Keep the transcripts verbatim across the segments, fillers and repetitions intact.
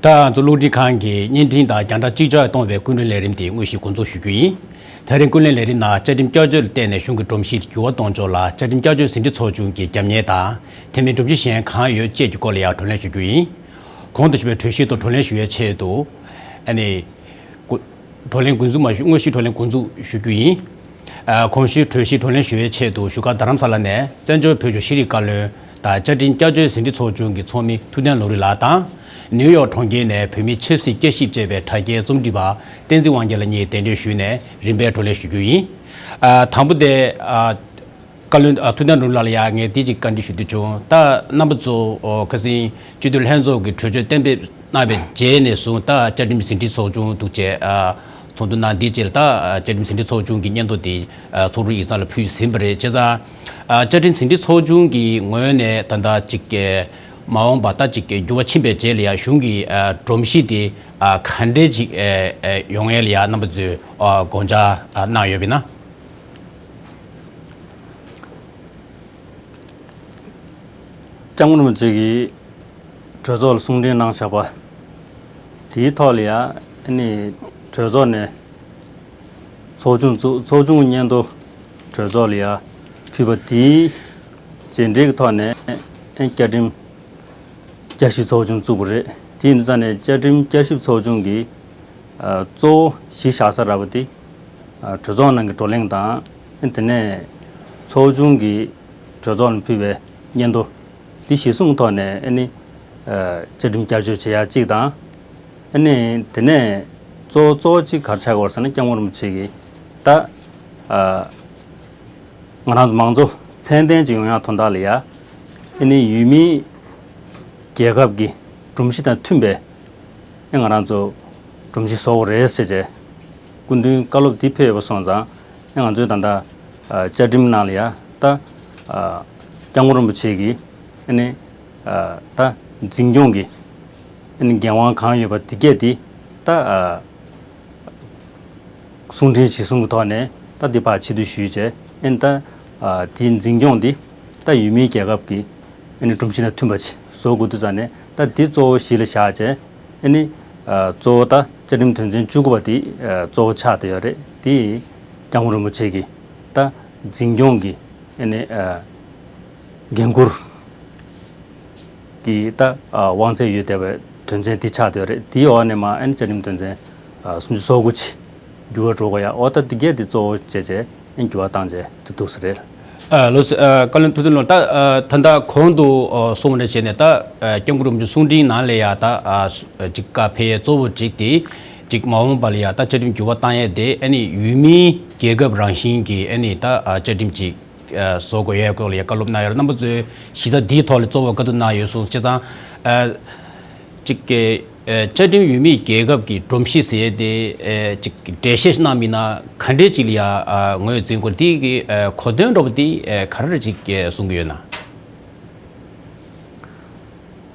ད་ང་ཚོ་རླུང་འཕྲིན་ཁང་གི་བརྙན་འཕྲིན་དང་རྒྱང་བསྒྲགས་གཅིག་ཆར་གཏོང་བའི་སྐུ་མགྲོན་ལས་རིམ་དེ་དངོས་གཞི་འགོ་འཛུགས་ཞུ་རྒྱུ་ཡིན། ད་རིང་སྐུ་མགྲོན་ལས་རིམ་ནང་བཅའ་ཁྲིམས་བསྐྱར་བཅོས་ལ་བརྟེན་ནས་གཞུང་གི་སྒྲོམ་གཞི་འགྱུར་བ་གཏོང་ཕྱོགས་ལ་བཅའ་ཁྲིམས་བསྐྱར་བཅོས་ཟིན་བྲིས་ཚོགས་ཆུང་གི་རྒྱབ་གཉེར་དང་། དེ་མིན་སྒྲོམ་གཞི་གཞན་གང་ཡོད་བཅས་ཀྱི་སྐོར་ལ་ཡང་བགྲོ་གླེང་ཞུ་རྒྱུ་ཡིན། གོང་དུ་ཞུས་པའི་གྲོས་གཞིའི་ཐོག་བགྲོ་གླེང་ཞུ་བའི་ཆེད་དུ། ཨ་ནི། བགྲོ་གླེང་འགོ་འཛུགས་མ་ཞུ། དངོས་གཞི་བགྲོ་གླེང་འགོ་འཛུགས་ཞུ་རྒྱུ་ཡིན། ཨ། གོང་ཞུས་གྲོས་གཞི་བགྲོ་གླེང་ཞུ་བའི་ཆེད་དུ་བཞུགས་སྒར་རྡ་རམ་ས་ལ་ནས་བཙན་བྱོལ་བོད་ཀྱི་ཤེས་རིག་བཀའ་བློན་དང་བཅའ་ཁྲིམས་བསྐྱར་བཅོས་ཟིན་བྲིས་ཚོགས་ཆུང་གི་ཚོགས་མི་ཐུབ་བསྟན་ལོ་རི་ལགས་དང་། ནིའུ་ཡོག་གྲོང་ཁྱེར་ནས་བོད་མིའི་ཆབ་སྲིད་དཔྱད་ཞིབ་ཅེས་པའི་དྲ་རྒྱའི་རྩོམ་སྒྲིག་པ་བསྟན་འཛིན་དབང་རྒྱལ་ལགས་གཉིས་གདན་འདྲེན་ཞུས་ནས་རིམ་པས་བགྲོ་གླེང་ཞུ་རྒྱུ་ཡིན། ཨ། དང་པོ་དེ། ཨ། བཀའ་བློན། ཨ། ཐུབ་བསྟན་ལོ་རི་ལགས་ལ་ཡང་ངས་འདི་གཅིག་བཀའ་འདྲི་ཞུ་འདོད་བྱུང་། ད་རྣམ་པ་ཚོ། ཨོ། ཁ་སང་སྤྱི་འཐུས་ལྷན་ཚོགས་ཀྱི་གྲོས་ཆོད་གཏན་འབེབས་གནང་བའི་རྗེས་ནས་བཟུང་ད་བཅའ་ཁྲིམས་ཟིན་བྲིས་ཚོགས་ཆུང་འདུག་བྱས། ཨ། ཚོགས་འདུ་གནང་། འདིའི་རྗེས་ལ་ད། ཨ། བཅའ་ཁྲིམས་ཟིན་བྲིས་ཚོགས་ཆུང་གི་སྙན་ཐོ་དེ། ཨ། ཚོགས་དྲུང་ཡིག་ཚང་ལ་ཕུལ་ཟིན་པ་རེད། བྱས་ཙང་། ཨ། བཅའ་ཁྲིམས་ཟིན་བྲིས་ཚོགས་ཆུང་གི་ངོས་ནས་ད་ལྟ་གཅིག་གི་མ་འོངས་པ་ད་གཅིག་གི་འགྱུར་བ་ཕྱིན་པའི་རྗེས་ལ་ཡང་གཞུང་གི། ཨ། སྒྲོམ་གཞི་དེ། ཨ། ག་འདྲས་ཅིག་ཨ། ཨ། ཡོང་ཡས་ལ་ཡང་རྣམ་པ་ཚོས། ཨ། དགོངས་འཆར། ཨ། གནང་ཡོད་པས་ན། སྐྱབས་མགོན་རིན་པོ་ཆེ་གིས་གྲོས་ཚོགས་ལ་གསུང་འཕྲིན་གནང་བཞག་པ་དེའི་ཐོག་ལ་ཡང་ཨ་ནི་གྲོས་ཚོགས་ནས་ཚོགས་ཆུང་བཙུགས། ཚོགས་ཆུང་གི་སྙན་ཐོ་གྲོས་ཚོགས་ལ་ཡང་ཕུལ་བ་དེའི་རྗེས་འབྲེལ་གྱི་ཐོག་ནས་ཨ་ནི་བཅའ་ཁྲིམས་བསྐྱར་ཞིབ་ཚོགས་ཆུང་བཙུགས་པ་རེད། དེ་ཡིན་དུས་ཙང་ནས་བཅའ་ཁྲིམས་བསྐྱར་ཞིབ་ཚོགས་ཆུང་གི། ཨ། གཙོ་བོ་གཞི་བཞག་ས་ར་བ་དེ། ཨ། གྲོས་ཚོགས་ནང་གི་བགྲོ་གླེང་དང་། ཨ། དེ་ནས་ཚོགས་ཆུང་གིས་གྲོས་ཚོགས་ལ་ཕུལ་བའི་སྙན་ཐོ་འདི་གཞི་བཟུང་ཐོག་ནས་ཨ་ནི། ཨ། བཅའ་ཁྲིམས་བསྐྱར་བཅོས་བྱེད་ཡག་གཅིག་དང་། ཨ་ནི་དེ་ནས་གཙོ་བོ་གཙོ་བོ་གཅིག་ག་རེ་ཆགས་ཀྱི་ཡོད་རེད་ཟེར་ན། སྐྱབས་མགོན་རིན་པོ་ཆེ་གིས་ད། ཨ། ང་རང་ཚོ་མང་གཙོ་ཚད་ལྡན་ཅིག་ཡོང་ཡག་དོན་དག་ལ་ཡ། ཨ་ནི་ཡུལ་མིའི་རྒྱལ་ཁབ་ཀྱི་སྒྲོམ་གཞི་དང་མཐུན་པའི་ཨ་ང་རང་ཚོ་སྒྲོམ་གཞི་བཟོ་དགོས་རེད་ཟེར་བྱས་སྐུ་མདུན་བཀའ་སློབ་འདི་ཕེབས་པ་སོང་ཙང་། ཨ། ང་ཚོའི་ད་ལྟ། ཨ། བཅའ་ཁྲིམས་ནང་ལ་ཡ་ད། ཨ། སྐྱབས་མགོན་རིན་པོ་ཆེ་གིས་ཨ་ནི། ཨ། ད་འཛིན་སྐྱོང་གི་ཨ་ནི་འགན་དབང་གང་ཡོད་པ་དེ་གས་དེ་ད། ཨ། གསུང་འཕྲིན་གཞི་བཟུང་གི་ཐོག་ནས་ད་འདི་ཕར་ཕྱིར་བསྡུ་ཞུས་བྱས། ཨ་ནི་ད། ཨ། དེའི་འཛིན་སྐྱོང་འདི་ད་ཡུལ་མིའི་རྒྱལ་ཁབ་ཀྱི་ཨ་ནི་སྒྲོམ་གཞི་དང་མཐུན་པ་ཅིག་བཟོ་དགོས་དུས་ཙང་ནས། ད་འདི་གཙོ་བོ་གཞི་ལ་བཞག་བྱས། ཨ་ནི། ཨ། གཙོ་བོ་ད་བཅའ་ཁྲིམས་དོན་ཚན་བཅུ་དགུ་པ་དེ། ཨ། གཙོ་བོ་ཆགས་བསྡད་ཡོད་རེད། དེ་སྐྱབས་མགོན་རིན་པོ་ཆེ་གི་ད་འཛིན་སྐྱོང་གི་ཨ་ནི། ཨ། འགན་འཁུར་གྱི་ད། ཨ། དབང་ཚད་ཡོད་བསྡད་པའི་དོན་ཚན་འདི་ཆགས་བསྡད་ཡོད་རེད། དེའི་འོག་ནས་མར་ཨ་ནི་བཅའ་ཁྲིམས་དོན་ཚན། ཨ། སུམ་ཅུ་སོ་དགུ་ཅིག་འགྱུར་བ་འགྲོ་དགོས་ཡ། འོ་ད་འདི་གས་འདི་གཙོ་བོ་བྱས་བྱས་ཨ་ནི་འགྱུར་བ་བཏང་བྱས་འདི་འདུག་ས་རེད། ཨ། ལགས་སོ། ཨ། བཀའ་བློན་ཐུབ་བསྟན་ལགས། ད། ཨ། ད་ལྟ་གོང་དུ། ཨ། གསུངས་པ་ནང་བཞིན་བྱས་ནས་ད། ཨ། སྐྱབས་མགོན་རིན་པོ་ཆེ་གསུང་འཕྲིན་ནང་ལ་ཡ་ད། ཨ། ཅིག་བཀའ་ཕེབས་ཡས་གཙོ་བོ་གཅིག་དེ། ཅིག་མ་འོངས་པ་ལ་ཡ་ད་བཅའ་ཁྲིམས་འགྱུར་བ་བཏང་ཡས་དེ་ཨ་ནི་ཡུལ་མིའི་རྒྱལ་ཁབ་རང་བཞིན་གྱི་ཨ་ནི་ད། ཨ། བཅའ་ཁྲིམས་ཅིག་ཨ། བཟོ་དགོས་ཡས་སྐོར་ལ་ཡ་བཀའ་སློབ་གནང་ཡོད་རེད། རྣམ་པ་ཚོས་གཞི་རྩ་འདིའི་ཐོག་ལ་གཙོ་བོ་བཀའ་བསྡུར་གནང་ཡོད་སོང་། བྱས་ཙང་། ཨ། ཅིག་གི། ཨ། བཅའ་ཁྲིམས་ཡུལ་མིའི་རྒྱལ་ཁབ་ཀྱི་སྒྲོམ་གཞི་ཟེར་ཡས་དེ། ཨ། ཅིག་གི་འགྲེལ་བཤད་གནང་མིན་ན་ག་འདྲས་ཅིག་ལ་ཡ། ཨ། ངོས་འཛིན་དགོས། དེ་གི། ཨ། གོ་དོན་འདྲ་པོ་དེ། ཨ། ག་རེ་ཅིག་གསུང་གི་ཡོད་ན།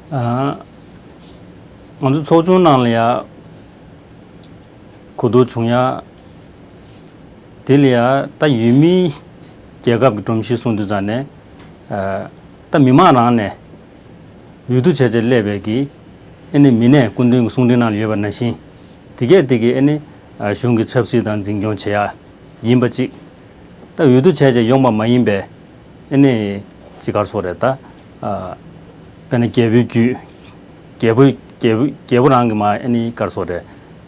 ཨ། ང་ཚོ་ཚོགས་ཆུང་ནང་ལ་ཡ་གོ་བསྡུར་བྱུང་ཡ། དེ་ལ་ཡ་ད་ཡུལ་མིའི་རྒྱལ་ཁབ་ཀྱི་སྒྲོམ་གཞི་གསུངས་དུས་ཙང་ནས། ཨ། ད་མི་མང་རང་ནས་འོས་བསྡུ་བྱས་བྱས་སླེབས་པའི་གི་ཨ་ནི་མི་སྣས། སྐུ་མདུན་གྱི་གསུང་འཕྲིན་ནང་ལ་ཡོད་པ་ནང་བཞིན་དེ་གས་དེ་གི་ཨ་ནི། ཨ། གཞུང་གི་ཆབ་སྲིད་དང་འཛིན་སྐྱོང་བྱེད་ཡ་ཡིན་པ་ཅིག་ད་འོས་བསྡུ་བྱས་བྱས་ཡོང་པ་མ་ཡིན་པའི་ཨ་ནི་ཅིག་ག་རེ་ཟེར་དགོས་རེད། ད། ཨ། དཔེར་ན་རྒྱལ་པོའི་རྒྱུད། རྒྱལ་པོ། རྒྱལ་པོ། རྒྱལ་པོ་རང་གིས་མར་ཨ་ནི་ག་རེ་ཟེར་དགོས་རེད།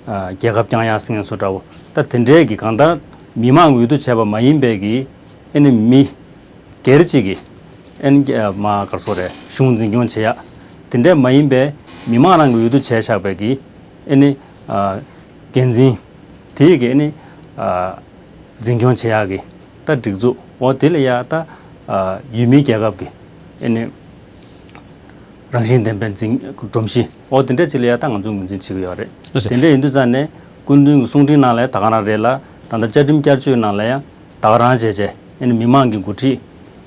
ཨ། རྒྱལ་ཁབ་བསྐྱང་ཡག་ཟེར་མཁན་བཟོ་འདྲ་བོ། ད་དེ་འདྲའི་གི་གང་ལྟར་མི་མང་གིས་འོས་བསྡུ་བྱས་པ་མ་ཡིན་པའི་གི་ཨ་ནི་མི་སྒེར་གཅིག་གིས་ཨ་ནི་མར་ག་རེ་ཟེར་དགོས་རེད། གཞུང་འཛིན་སྐྱོང་བྱེད་ཡག་དེ་འདྲའི་མ་ཡིན་པའི་མི་མང་རང་གིས་འོས་བསྡུ་བྱས་བཞག་པའི་གི་ཨ་ནི། ཨ། འགན་འཛིན་དེ་གི་ཨ་ནི། ཨ། འཛིན་སྐྱོང་བྱེད་ཡག་གི་ད་སྒྲིག་འཛུགས། འོ་དེ་ལ་ཡ་ད། ཨ། ཡུལ་མིའི་རྒྱལ་ཁབ་ཀྱི་ཨ་ནི་རང་བཞིན་ལྡན་པའི་འཛིན། སྒྲོམ་གཞི། འོ་དེ་འདྲ་ཅིག་ལ་ཡ་ད་ང་ཚོ་ངོས་འཛིན་བྱེད་ཀྱི་ཡོད་རེད། ལགས་སོ། དེ་འདྲ་ཡིན་དུས་ཙང་ནས་སྐུ་མདུན་གྱི་གསུང་འཕྲིན་ནང་ལ་ཡ་ད་ག་རང་རེད་ལ། ད་ལྟ་བཅའ་ཁྲིམས་བསྐྱར་བཅོས་ནང་ལ་ཡ་ད་ག་རང་བྱས་བྱས་ཨ་ནི་མི་མང་གི་འགོ་ཁྲིད་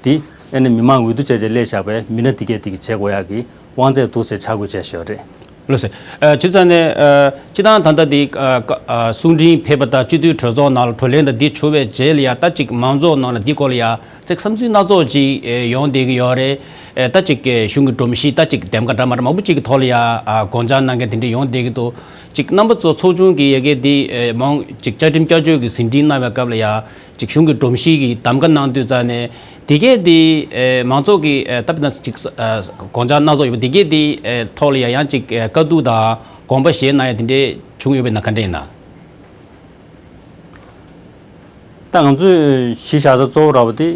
དེ་ཨ་ནི་མི་མང་འོས་བསྡུ་བྱས་བྱས་སླེབས་བཞག་པའི་མི་སྣ་དེ་གས་དེ་གིས་བྱེད་དགོས་ཡག་གི་དབང་ཚད་འདུག་ཟེར་ཆ་བགོས་བྱས་བཞག་ཡོད་རེད། ལགས་སོ། ཨ་བྱས་ཙང་ནས་ཨ་སྤྱིར་བཏང་ད་ལྟ་འདི་ཨ་ཀ་ཨ་གསུང་འཕྲིན་ཕེབས་པ་དང་སྤྱི་འཐུས་གྲོས་ཚོགས་ནང་ལ་བགྲོ་གླེང་དང་འདི་བྱུང་བའི་རྗེས་ལ་ཡ་ད་ཅིག་མང་ཚོགས་ནང་ལ་འདི་སྐོར་ལ་ཡ་ཅིག་བསམ་ཚུལ་སྣ་ཚོགས་ཅིག་ཨེ་ཡོང་བསྡད་ཀྱི་ཡོད་རེད། ཨེ་ད་ཅིག་གི་གཞུང་གི་སྒྲོམ་གཞི་ད་ཅིག་འདེམས་ཀ་འདྲ་མ་འདྲ་མང་པོ་ཅིག་གི་ཐོག་ལ་ཡ་ཨ་དགོངས་འཆར་གནང་མཁན་དེ་འདྲ་ཡོང་བསྡད་ཀྱི་འདུག་ཅིག་རྣམ་པ་ཚོ་ཚོགས་ཆུང་གི་ཡ་གི་འདི་ཨེ་མང་ཅིག་བཅའ་ཁྲིམས་བསྐྱར་བཅོས་ཀྱི་ཟིན་བྲིས་གནང་བའི་སྐབས་ལ་ཡ་ཅིག་གཞུང་གི་སྒྲོམ་གཞི་གི་གདམ་ག་གནང་དུས་ཙང་ནས་དེ་གས་དེ་ཨེ་མང་ཚོགས་ཀྱི་ཨེ་ད་ཕན་ཅིག་ཨེ་དགོངས་འཆར་སྣ་ཚོགས་ཡོད་པ་དེ་གས་དེ་ཨེ་ཐོག་ལ་ཡ་ཡང་ཅིག་ཨེ་བཀའ་བསྡུར་དང་དགོངས་པ་བཞེས་གནང་ཡ་དེ་འདྲས་བྱུང་ཡོད་པ་ཡིན་ན་ག་འདྲས་ཡིན་ན། ད་ང་ཚོས་གཞི་བཞག་ས་གཙོ་བོ་ར་བ་དེ་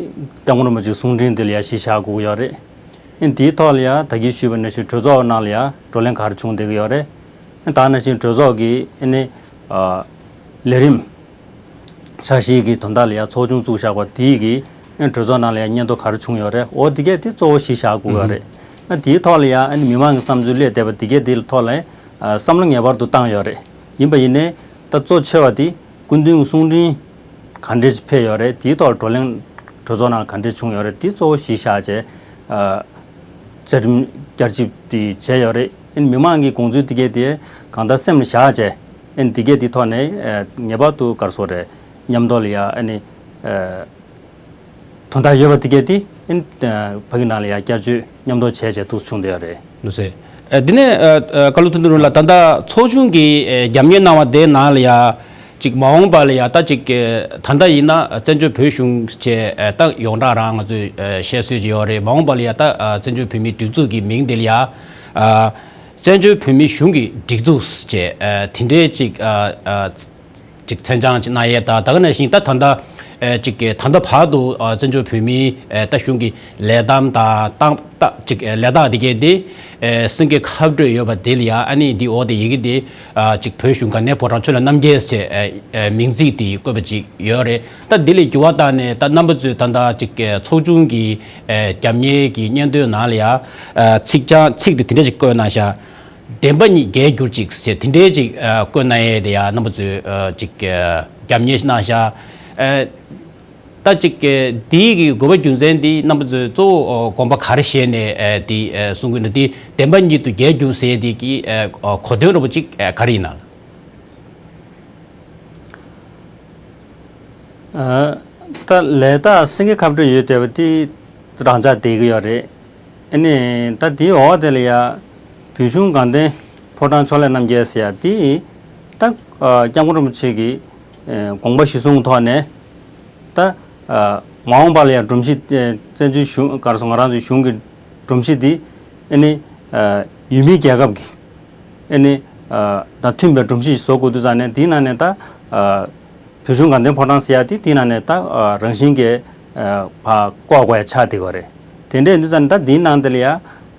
སྐྱབས་མགོན་རིན་པོ་ཆེའི་གསུང་འཕྲིན་དེ་ལ་ཡ་གཞི་བཞག་དགོས་ཀྱི་ཡོད་རེད། ཨེ་དེའི་ཐོག་ལ་ཡ་ད་གིན་ཞུས་པ་ནང་བཞིན་གྲོས་ཚོགས་ནང་ལ་ཡ་བགྲོ་གླེང་ག་རེ་བྱུང་བསྡད་ཀྱི་ཡོད་རེད། ཨེ་ད་ནང་བཞིན་གྲོས་ཚོགས་ཀྱི་ཨེ་ནི་ཨ་ལས་རིམ་འཆར་གཞིའི་གི་དོན་དག་ལ་ཡ་ཚོགས་ཆུང་བཙུགས་བཞག་པ་དེའི་གི་ཨེ་གྲོས་ཚོགས་ནང་ལ་ཡ་སྙན་ཐོ་ག་རེ་བྱུང་ཡོད་རེད། འོ་དེ་གས་དེ་གཙོ་བོ་གཞི་བཞག་དགོས་ཀྱི་ཡོད་རེད། ཨེ་དེའི་ཐོག་ལ་ཡ་ཨེ་ནི་མི་མང་གི་བསམ་ཚུལ་སླེབས་བསྡད་པ་དེ་གས་དེ་ལ་ཐོག་ལ་ཨ་བསམ་བློ་ངེས་པར་དུ་བཏང་ཡོད་རེད། ཡིན་པ་ཡིན་ནའི་ད་གཙོ་ཆེ་བ་དེ་སྐུ་མདུན་གྱི་གསུང་འཕྲིན་ག་འདྲས་ཕེབས་ཡོད་རེད། དེའི་ཐོག་བགྲོ་གླེང་གྲོས་ཚོགས་ནང་ག་འདྲས་བྱུང་ཡོད་རེད། དེ་གཙོ་བོ་གཞི་བཞག་བྱས་ཨ་བཅའ་ཁྲིམས་བསྐྱར་ཞིབ་དེ་བྱས་ཡོད་རེད། ཨེ་མི་མང་གི་དགོངས་ཚུལ་དེ་གས་དེ་གང་ལྟར་སེམས་ལ་བཞག་བྱས་ཨེ་དེ་གས་དེ་ཐོག་ནས་ཨ་ངེས་པར་དུ་ག་རེ་ཟེར་དགོས་རེད། མཉམ་དུ་ལ་ཡ་ཨ་ནི་ཨ་དོན་དག་ཡོད་པ་དེ་གས་དེ་ཨེ་ཕ་གི་ནང་ལ་ཡ་བསྐྱར་བཅོས་མཉམ་དུ་བྱས་བྱས་འདུག་བྱུང་བསྡད་ཡོད་རེད། ལགས་སོ། ཨ་འདི་ནས་ཨ་ཨ་བཀའ་བློན་ཐུབ་བསྟན་རིན་པོ་ལགས། ད་ལྟ་ཚོགས་ཆུང་གིས་ཨ་རྒྱབ་གཉེར་གནང་བ་དེའི་ནང་ལ་ཡ་ཅིག་མ་འོངས་པ་ལ་ཡ་ད་ཅིག་ཨ་ད་ལྟ་ཡིན་ན་བཙན་བྱོལ་བོད་གཞུང་བཅས་ཨ་ད་ཡོངས་གྲགས་རང་ང་ཚོས་ཨ་བཤད་སྲོལ་ཅིག་ཡོད་རེད། མ་འོངས་པ་ལ་ཡ་ད་ཨ་བཙན་བྱོལ་བོད་མིའི་སྒྲིག་འཛུགས་ཀྱི་མིང་དེ་ལ་ཡ་ཨ་བཙན་བྱོལ་བོད་མིའི་གཞུང་གི་སྒྲིག་འཛུགས་བཅས་ཨ་དེ་འདྲའི་ཅིག་ཨ་ཨ་ཅིག་མཚན་བྱང་ཅིག་གནང་ཡས་དང་། ད་ག་ནང་བཞིན་ད་ད་ལྟ་ཨེ་ཅིག་གི་ད་ལྟ་བར་དུ་ཨ་བཙན་བྱོལ་བོད་མིའི་ཨེ་ད་གཞུང་གི་ལས་དམ་དང་ཏང་ད་ཅིག་ཨེ་ལས་རྟགས་དེ་གས་དེ་ཨེ་སེང་གེ་ཁ་སྤྲོད་ཡོད་པ་དེ་ལ་ཡ་ཨ་ནི་འདི་འོག་དེ་ཡི་གེ་དེ་ཨ་ཅིག་བོད་གཞུང་དགའ་ལྡན་ཕོ་བྲང་ཆོས་གླིང་རྣམ་རྒྱལ་ཟེར་ཨེ་ཨེ་མིང་ཚིག་དེ་བཀོད་པ་ཅིག་ཡོད་རེད། ད་འདི་ལས་འགྱུར་བ་བཏང་ནས་ད་རྣམ་པ་ཚོས་ད་ལྟ་ཅིག་ཨེ་ཚོགས་ཆུང་གི་ཨེ་རྒྱབ་གཉེར་གྱི་སྙན་ཐོའི་ནང་ལ་ཡ་ཨ་ཚིག་བྱང་ཚིག་དེ་དེ་འདྲ་ཅིག་བཀོད་གནང་ཤག་བདེན་པ་གཉིས་རྒྱལ་གྱུར་ཅིག་ཟེར་དེ་འདྲའི་ཅིག་ཨ་བཀོད་གནང་ཡས་དེ་ཡ་རྣམ་པ་ཚོས་ཨ་ཅིག་ཨ་རྒྱབ་གཉེར་གནང་ཤག་ཨ་ད་ཅིག་ཨ་དེའི་གི་དགོས་པ་རྒྱུ་མཚན་དེ་རྣམ་པ་ཚོས་གཙོ་བོ་ཨ་དགོངས་པ་ག་རེ་བཞེས་ནས་ཨ་དེ་ཨ་གསུང་གི་འདུག་དེ་བདེན་པ་ཉིད་དུ་རྒྱལ་གྱུར་ཟེར་དེ་གི་ཨ་གོ་དོན་རོ་པོ་ཅིག་ཨ་ག་རེ་ཡིན་ན། ཨ་ད་ལས་རྟགས་སེང་གེ་ཁ་སྤྲོད་ཡོད་བསྡད་པ་དེ་རང་འཇགས་བསྡད་ཀྱི་ཡོད་རེད། ཨ་ནི་ད་དེའི་འོག་དེ་ལ་ཡ་བོད་གཞུང་དགའ་ལྡན་ཕོ་བྲང་ཕྱོགས་ལས་རྣམ་རྒྱལ་ཟེར་ཡ་དེ་ད་ཨ་སྐྱབས་མགོན་རིན་པོ་ཆེ་གི་ཨ་དགོངས་པ་གཞིར་བཟུང་གི་ཐོག་ནས་ད་ཨ་མ་འོངས་པ་ལ་ཡ་སྒྲོམ་གཞི་ཨ་བཙན་བྱོལ་གཞུང་ག་རེ་ཟེར་ང་རང་ཚོའི་གཞུང་གི་སྒྲོམ་གཞི་དེ་ཨ་ནི་ཨ་ཡུལ་མིའི་རྒྱལ་ཁབ་ཀྱི་ཨ་ནི་ཨ་དང་མཐུན་པའི་སྒྲོམ་གཞི་ཞིག་བཟོ་དགོས་དུས་ཙང་ནས་དེའི་ནང་ནས་ད་ཨ་བོད་གཞུང་དགའ་ལྡན་ཕོ་བྲང་ཟེར་ཡ་དེ་དེའི་ནང་ནས་ད་ཨ་རང་བཞིན་གྱིས་ཨ་ཕར་བཀོག་དགོས་ཡ་ཆགས་བསྡད་ཀྱི་ཡོད་རེད། དེ་འདྲ་ཡིན་དུས་ཙང་ནས་ད་དེའི་ནང་དེ་ལ་ཡ་ཨ་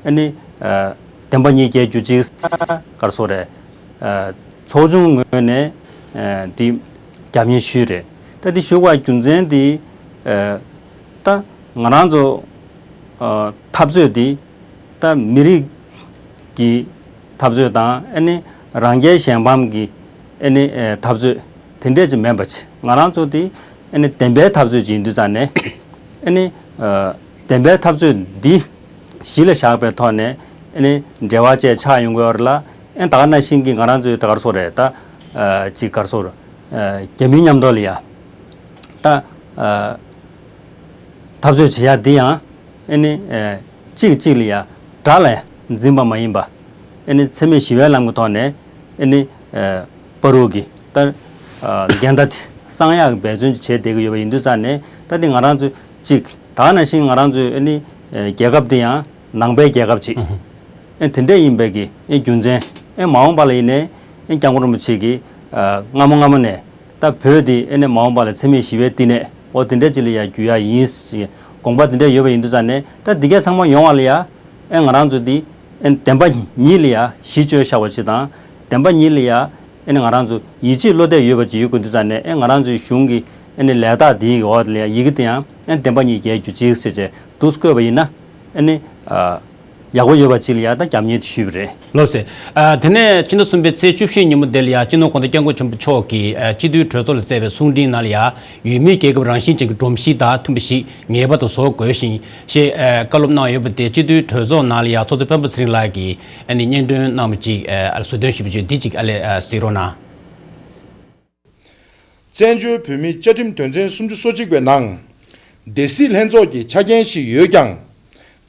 ནི་ཨ་བདེན་པ་གཉིས་རྒྱལ་གྱུར་ཅིག་ག་རེ་ཟེར་དགོས་རེད། ཨ་ཚོགས་ཆུང་ངོས་ནས་ཨ་དེ་རྒྱབ་གཉེར་ཞུས་རེད། ད་དེ་ཞུ་དགོས་རྒྱུ་མཚན་དེ་ཨ་ད་ང་རང་ཚོ་ཨ་འཐབ་རྩོད་དེ་ད་མི་རིགས་ཀྱི་འཐབ་རྩོད་དང་ཨ་ནི་རང་རྒྱལ་གཞན་ཕམ་གྱི་ཨ་ནི་ཨེ་འཐབ་རྩོད་དེ་འདྲས་ཅིག་མིན་པ་ཅིག་ང་རང་ཚོ་དེ་ཨ་ནི་བདེན་པའི་འཐབ་རྩོད་ཅིག་ཡིན་དུས་ཙང་ནས་ཨ་ནི་ཨ་བདེན་པའི་འཐབ་རྩོད་འདི་གཞི་ལ་བཞག་པའི་ཐོག་ནས་ཨ་ནི་འབྲེལ་བ་བཅས་ཆགས་ཡོང་གི་ཡོད་རེད་ལ། ཨ་ནི་ད་ག་ནང་བཞིན་གྱི་ང་རང་ཚོའི་ད་ག་རེ་ཟེར་དགོས་རེད། ད་ཨ་ཅིག་ག་རེ་ཟེར་དགོས་རེད། ཨ་རྒྱ་མིའི་མཉམ་དུ་ལ་ཡ་ད་ཨ་འཐབ་རྩོད་བྱེད་ཡ་འདི་ཡང་ཨ་ནི་ཨ་གཅིག་གིས་གཅིག་ལ་ཡ་དགྲ་ལ་འཛིན་པ་མ་ཡིན་པ། ཨ་ནི་འཚེ་མེད་ཞི་བའི་ལམ་གྱི་ཐོག་ནས་ཨ་ནི་ཨ་བར་དུ་གི་ད་ཨ་འགལ་ཟླ་དེ་སངས་ཡག་གི་འབད་བརྩོན་ཅིག་བྱས་བསྡད་ཀྱི་ཡོད་པ་ཡིན་དུས་ཙང་ནས། ད་འདི་ང་རང་ཚོས་གཅིག་ད་ག་ནང་བཞིན་ང་རང་ཚོའི་ཨ་ནི་ཨ་རྒྱལ་ཁབ་འདི་ཡང་ནང་པའི་རྒྱལ་ཁབ་ཅིག་ཨ་དེ་འདྲས་ཡིན་པའི་གི་ཨ་རྒྱུ་མཚན། ཨ་མ་འོངས་པ་ལ་ཡིན་ནའི་ཨ་སྐྱབས་མགོན་རིན་པོ་ཆེ་གིས་ཨ་སྔ་མོ་སྔ་མོ་ནས་ད་བོད་འདི་ཨ་ནི་མ་འོངས་པ་ལ་འཚེ་མེད་ཞི་བའི་བསྟི་གནས་འོ་དེ་འདྲས་ཅིག་ལ་ཡ་འགྱུར་ཡ་ཡིན་ཞེས་དགོངས་པ་དེ་འདྲས་ཡོད་པ་ཡིན་དུས་ཙང་ནས། ད་འདི་གས་ཚང་མ་ཡོང་བ་ལ་ཡ་ཨ་ང་རང་ཚོ་འདི་ཨ་བདེན་པ་གཉིས་ལ་ཡ་གཞི་བཅོལ་བཞག་པ་ཅིག་དང་། བདེན་པ་གཉིས་ལ་ཡ་ཨ་ནི་ང་རང་ཚོ་ཡིད་ཆེས་བློ་གཏད་ཡོད་པ་ཅིག་ཡོད་དགོས་དུས་ཙང་ནས། ཨ་ང་རང་ཚོའི་གཞུང་གི་ཨ་ནི་ལས་རྟགས་འདིའི་འོག་ལ་ཡ་ཡི་གེ་དེ་ཡང་ཨ་བདེན་པ་གཉིས་རྒྱལ་གྱུར་ཅིག་ཟེར་བྱས་འདུག་བཀོད་པ་ཡིན་ན། ཨ་ནི་ཨ་ ཡག་པོ་ཡོད་པ་ཅིག་ལ་ཡ་ད་རྒྱབ་གཉེར་དེ་ཞུས་པ་རེད། ལགས་སོ། ཨ། དེ་ནས་ཕྱི་ཟླ་གསུམ་པའི་ཚེས་བཅུ་བཞི་ཉིན་མོ་དེ་ལ་ཡ་སྤྱི་ནོར་༸གོང་ས་༸སྐྱབས་མགོན་ཆེན་པོ་མཆོག་གིས་ཨ། སྤྱི་འཐུས་གྲོས་ཚོགས་ལ་བསྩལ་བའི་གསུང་འཕྲིན་ནང་ལ་ཡ། ཡུལ་མིའི་རྒྱལ་ཁབ་རང་བཞིན་ཅན་གྱི་སྒྲོམ་གཞི་དང་མཐུན་པ་ཞིག་ངེས་པར་དུ་བཟོ་དགོས་ཤིང་ཞེས་ཨ། བཀའ་སློབ་གནང་ཡོད་པ་དེ་སྤྱི་འཐུས་གྲོས་ཚོགས་ནང་ལ་ཡ་ཚོགས་གཙོ་སྤེན་པ་ཚེ་རིང་ལགས་ཀྱིས་ཨ་ནི་སྙན་སྒྲོན་གནང་བ་ཅིག་ཨ། ཟུར་འདོན་ཞུས་པ་བརྗོད་འདི་ཅིག་ཨ་ལས་ཨ། གཟིགས་རོགས་གནང་། བཙན་བྱོལ་བོད་མིའི་བཅའ་ཁྲིམས་དོན་ཚན་སུམ་ཅུ་སོ་གཅིག་པའི་ནང་། སྡེ་སྲིད་ལྷན་ཚོགས་ཀྱི་ཆ་རྐྱེན་ཞིག་ཡོད་ཀྱང་།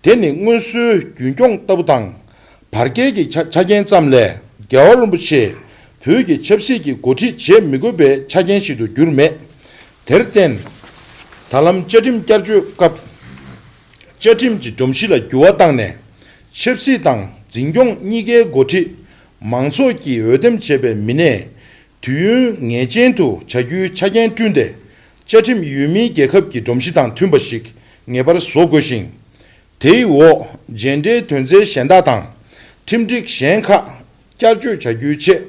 དེ་ནི་སྔོན་སྲོལ་རྒྱུན་སྐྱོང་ལྟ་བུ་དང་། བར་བརྒལ་གྱི་ཆ་ཆ་རྐྱེན་ཙམ་ལས་རྒྱལ་བ་རིན་པོ་ཆེ་བོད་ཀྱི་ཆབ་སྲིད་ཀྱི་འགོ་ཁྲིད་བྱེད་མི་དགོས་པའི་ཆ་རྐྱེན་ཞིག་ཏུ་གྱུར་མེད། དེར་བརྟེན། ད་ལམ་བཅའ་ཁྲིམས་བསྐྱར་བཅོས་སྐབས། བཅའ་ཁྲིམས་ཀྱི་སྒྲོམ་གཞི་ལ་འགྱུར་བ་བཏང་ནས། ཆབ་སྲིད་དང་འཛིན་སྐྱོང་གཉིས་ཀའི་འགོ་ཁྲིད། མང་ཚོགས་ཀྱིས་འོས་འདེམས་བྱས་པའི་མི་སྣས། དུས་ཡུན་ངེས་ཅན་དུ་བྱ་རྒྱུའི་ཆ་རྐྱེན་བསྐྲུན་ཏེ། བཅའ་ཁྲིམས་ཡུལ་མིའི་རྒྱལ་ཁབ་ཀྱི་སྒྲོམ་གཞི་དང་མཐུན་པ་ཞིག་ངེས་པར་བཟོ་དགོས་ཤིང་། དེའི་འོག་རྗེས་འབྲེལ་དོན་ཚན་གཞན་དག་དང་། ཁྲིམས་སྒྲིག་གཞན་ཁག་བསྐྱར་བཅོས་བྱ་རྒྱུའི་ཆེད།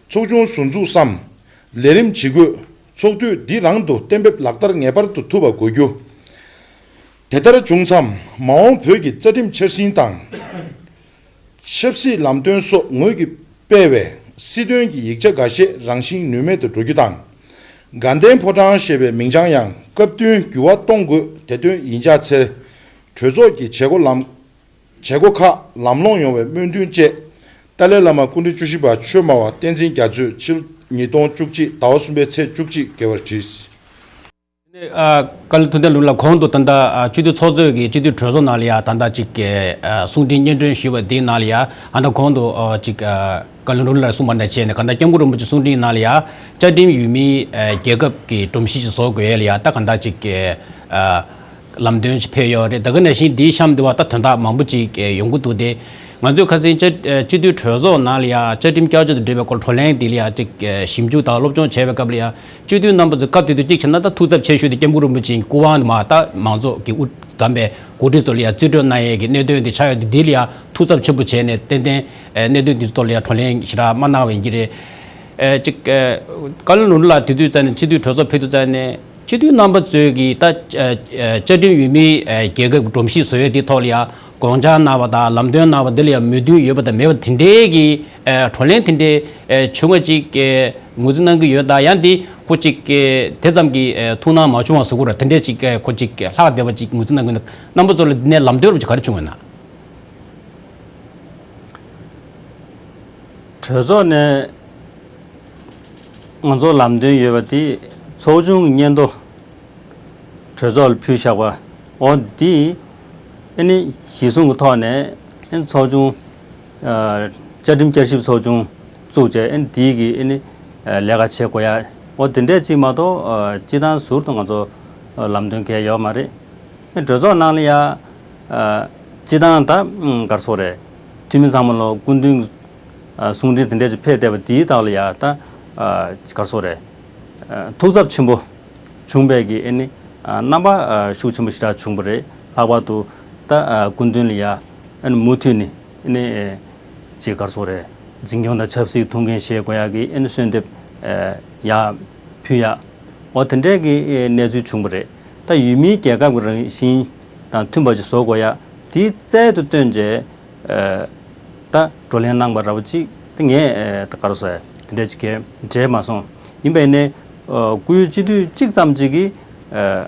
ཚོགས་ཆུང་ཟུར་འཛུགས་སམ། ལས་རིམ་ཇི་དགོས་ཚོགས་དུས་འདི་རང་དུ་གཏན་འབེབས་ལག་བསྟར་ངེས་པར་དུ་ཐུབ་པ་དགོས་རྒྱུ། དེ་ལྟར་བྱུང་མཚམས་མ་འོངས་བོད་ཀྱི་རྩ་ཁྲིམས་འཆར་ཟིན་དང་། ཆབ་སྲིད་ལམ་སྟོན་སོགས་ངོས་ཀྱིས་སྤེལ་བའི་སྲིད་དོན་གྱི་ཡིག་ཆ་འགའ་ཤས་རང་བཞིན་ནུས་མེད་དུ་འགྲོ་རྒྱུ་དང་། དགའ་ལྡན་ཕོ་བྲང་ཞེས་པའི་མིང་བྱང་ཡང་སྐབས་བསྟུན་འགྱུར་བ་གཏོང་དགོས། དེ་དོན་ཡིན་ཕྱིར། གྲོས་ཚོགས་ཀྱི་བྱེད་སྒོ་ལམ། བྱེད་སྒོ་ཁག་ལམ་ལྷོང་ཡོང་བའི་སྨོན་འདུན་བཅས། ཏཱ་ལའི་བླ་མ་སྐུ་ཕྲེང་བཅུ་བཞི་པ་ཆོས་སྨྲ་བ་བསྟན་འཛིན་རྒྱ་མཚོས་ཕྱི་ལོ་ཉིས་སྟོང་བཅུ་གཅིག་ཟླ་བ་གསུམ་པའི་ཚེས་བཅུ་གཅིག་རྒྱལ་བར་བྲིས། ཨ། བཀའ་བློན་ཐུབ་བསྟན་ལུང་ལགས་གོང་དུ་ད་ལྟ་ཨ། སྤྱི་འཐུས་ཚོགས་གཙོས་ཀྱི་སྤྱི་འཐུས་གྲོས་ཚོགས་ནང་ལ་ཡ་ད་ལྟ་ཅིག་གི་ཨ། གསུང་འཕྲིན་སྙན་སྒྲོན་ཞུས་པ་འདིའི་ནང་ལ་ཡ་ཨ་ད་གོང་དུ་ཨ། ཅིག་ཨ། བཀའ་བློན་ལུང་ལགས་གསུངས་པ་འདྲ་བྱས་ནས་གང་ལྟར་༸སྐྱབས་མགོན་རིན་པོ་ཆེ་གསུང་འཕྲིན་ནང་ལ་ཡ་བཅའ་ཁྲིམས་ཡུལ་མིའི་ཨ། རྒྱལ་ཁབ་ཀྱི་སྒྲོམ་གཞི་ཞིག་བཟོ་དགོས་ཡ་ལ་ཡ་ད་གང་ལྟར་ཅིག་གི་ཨ། ལམ་སྟོན་ཞིག་ཕེབས་ཡོད་རེད། ད་ག་ནང་བཞིན་འདིའི་གཤམ་དུ་བ་ད་དོན་དག་མང་པོ་ཅིག་ཡོང་གི་འདུག་སྟེ། ང་ཚོས་ཁ་སང་བཅའ་སྤྱི་འཐུས་གྲོས་ཚོགས་ནང་ལ་ཡ་བཅའ་ཁྲིམས་བསྐྱར་བཅོས་དང་འབྲེལ་བའི་སྐོར་བགྲོ་གླེང་འདི་ལ་ཡ་ཅིག་ཞིབ་འཇུག་དང་སློབ་སྦྱོང་བྱས་པའི་སྐབས་ལ་ཡ་སྤྱི་འཐུས་རྣམ་པ་ཚོས་སྐབས་དེ་དུས་གཅིག་བྱས་ན་ད་ཐུགས་འཚབ་ཆེ་ཤོས་དེ་སྐྱབས་མགོན་རིན་པོ་ཆེའི་སྐུ་དབང་དུ་མ་ད་མང་ཚོགས་ཀྱི་དབུ་བདམས་པའི་འགོ་ཁྲིད་ཚོ་ལ་ཡ་རྩིས་སྤྲོད་གནང་ཡས་ཀྱི་གནད་དོན་དེ་ཆགས་ཡོད་དེ། འདི་ལ་ཡ་ཐུགས་འཚབ་ཆེན་པོ་བྱས་ནས་ཏན་ཏན་གནད་དོན་འདི་ཚོ་ཐོག་ལ་ཡ་བགྲོ་གླེང་ཞེ་དྲག་མ་གནང་བ་ཡིན་གྱི་རེད། ཨེ་ཅིག་ཨེ་བཀའ་བློན་ལུང་ལ་དེ་དུས་ཙམ་ནས་སྤྱི་འཐུས་གྲོས་ཚོགས་ཕེབས་དུས་ཙམ་ནས་སྤྱི་འཐུས་རྣམ་པ་ཚོས་ཀྱིས་ད་ཨེ་ཨེ་བཅའ་ཁྲིམས་ཡུལ་མིའི་ཨེ་རྒྱལ་ཁབ་ཀྱི་སྒྲོམ་གཞི་བཟོ་ཡས་དེའི་ཐོག་ལ་ཡང་དགོངས་འཆར་གནང་བ་དང་ལམ་སྟོན་གནང་བ་འདི་ལ་ཡང་མོས་མཐུན་ཡོད་པ་དང་མེད་པ་དེ་འདྲའི་གི་ཨེ་བགྲོ་གླེང་དེ་འདྲའི་ཨེ་བྱུང་བ་ཅིག་ཨེ་ངོས་འཛིན་གནང་གི་ཡོད། ད་ཡང་འདི་ཁོ་ཅིག་ཨེ་དེ་ཙམ་གྱི་ཨེ་ཐུགས་སྣང་མ་བྱུང་བ་ཟེར་དགོས་རེད། དེ་འདྲའི་ཅིག་ཨེ་ཁོ་ཅིག་ལྷག་བསྡད་པ་ཅིག་ངོས་འཛིན་གནང་གི་ཡོད་ན། རྣམ་པ་ཚོ་ལ་འདི་ནས་ལམ་སྟོན་རུ་ཅིག་ག་རེ་བྱུང་ཡོད་ན། གྲོས་ཚོགས་ནས་ང་ཚོ་ལམ་སྟོན་ཡོད་པ་དེ་ཚོགས་ཆུང་གི་སྙན་ཐོ་གྲོས་ཚོགས་ལ་ཕུལ་བཞག་པ། འོ་འདི་ཨ་ནི་གཞི་བཟུང་གི་ཐོག་ནས་ཨ་ནི་ཚོགས་ཆུང་ཨ་བཅའ་ཁྲིམས་བསྐྱར་ཞིབ་ཚོགས་ཆུང་བཙུགས་བྱས་ཨ་ནི་འདི་གི་ཨ་ནི་ཨ་ལས་ཀ་བྱེད་དགོས་ཡ། འོ་དེ་འདྲས་ཅིག་མ་གཏོགས་ཨ་སྤྱི་བཏང་ཟུར་དུ་ང་ཚོ་ཨ་ལམ་སྟོན་གང་ཡང་ཡོད་མ་རེད། གྲོས་ཚོགས་ནང་ལ་ཡ་ཨ་སྤྱི་བཏང་ད་ཨ་ག་རེ་ཟེར་དགོས་རེད། འཐུས་མི་ཚང་མ་ལ་སྐུ་མདུན་ཨ་གསུང་འཕྲིན་དེ་འདྲས་ཅིག་ཕེབས་བསྡད་པ་དེའི་ཐོག་ལ་ཡ་ད་ཨ་ག་རེ་ཟེར་དགོས་རེད། ཨ་ཐུགས་འཚབ་ཆེན་པོ་བྱུང་བའི་གི་ཨ་ནི་ཨ་རྣམ་པ་ཨ་ཤུགས་ཆེན་པོ་ཞེ་དྲག་བྱུང་བ་རེད། ལྷག་པར་དུ་ད་ཨ་སྐུ་མདུན་ལ་ཡ་ཨ་ནི་མུ་མཐུད་ནས་ཨ་ནི་ཨ་ཅིག་ག་རེ་ཟེར་དགོས་རེད། འཛིན་སྐྱོང་དང་ཆབ་སྲིད་ཐུགས་འགན་བཞེས་དགོས་ཡ་གི་ཨ་ནི་གསོལ་འདེབས་ཨ་ཡར་ཕུལ་ཡ། འོ་དེ་འདྲའི་གི་ཨ་གནས་ཚུལ་བྱུང་བ་རེད། ད་ཡུལ་མིའི་རྒྱལ་ཁབ་ཀྱི་རང་བཞིན་དང་མཐུན་པ་ཅིག་བཟོ་དགོས་ཡ་དེའི་རྩལ་དུ་བཏོན་བྱས། ཨ་ད་བགྲོ་གླེང་གནང་བ་འདྲ་བོ་ཅིག་ད་ངས་ཨ་ད་ག་རེ་ཟེར་དེ་འདྲ་ཅིག་གས་འདྲེས་མ་སོང་། ཡིན་པས་ནས་ཨ་སྐུའི་སྤྱི་འཐུས་གཅིག་ཙམ་ཅིག་གིས་ཨ་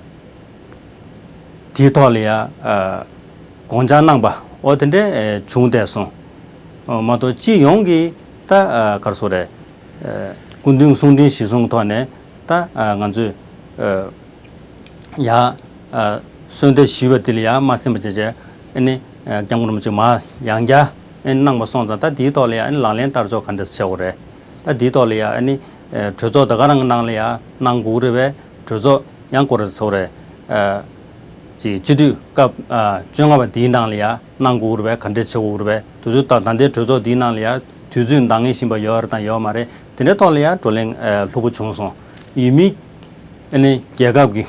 དེའི་ཐོག་ལ་ཡ་ཨ་དགོངས་འཆར་གནང་པ་འོ་དེ་འདྲ་ཨ་བྱུང་བསྡད་སོང་། ཨ་མ་གཏོགས་སྤྱི་ཡོངས་ཀྱི་ད་ཨ་ག་རེ་ཟེར་དགོས་རེད། ཨ་སྐུ་མདུན་གསུང་འཕྲིན་གཞིར་བཟུང་གི་ཐོག་ནས་ད་ཨ་ང་ཚོས་ཨ་ཡ་ཨ་གསོལ་འདེབས་ཞུས་པ་དེ་ལ་ཡ་མ་ཟིན་པ་བྱས་བྱས་ཨ་ནི་ཨ་སྐྱབས་མགོན་རིན་པོ་ཆེ་མར་ཡང་བསྐྱར་ཨ་ནི་གནང་བ་སོང་ཙང་། ད་དེའི་ཐོག་ལ་ཡ་ཨ་ནི་ལག་ལེན་བསྟར་ཕྱོགས་ག་འདྲས་བྱེད་དགོས་རེད། ད་དེའི་ཐོག་ལ་ཡ་ཨ་ནི་ཨ་གྲོས་ཚོགས་ད་ག་རང་གི་ནང་ལ་ཡ་གནང་དགོས་ཀྱི་རེད་པས། གྲོས་ཚོགས་ཡང་སྐོར་རེ་ཚོགས་རེད། ཨ་ཅིག་སྤྱི་འཐུས་སྐབས་ཨ་བཅོ་ལྔ་པ་དེའི་ནང་ལ་ཡ་གནང་དགོས་ཀྱི་རེད་པས། ག་འདྲས་བྱེད་དགོས་ཀྱི་རེད་པས། དུས་ཚོད་ད་ད་ལྟའི་གྲོས་ཚོགས་དེའི་ནང་ལ་ཡ་དུས་ཚོད་འདང་ངེས་བཞིན་པ་ཡོད་རེད་དང་ཡོད་མ་རེད། དེ་འདྲའི་ཐོག་ལ་ཡ་བགྲོ་གླེང་ཨ་ལྷུག་པོ་བྱུང་སོང་། ཡུལ་མི་ཨ་ནི་རྒྱལ་ཁབ་ཀྱི་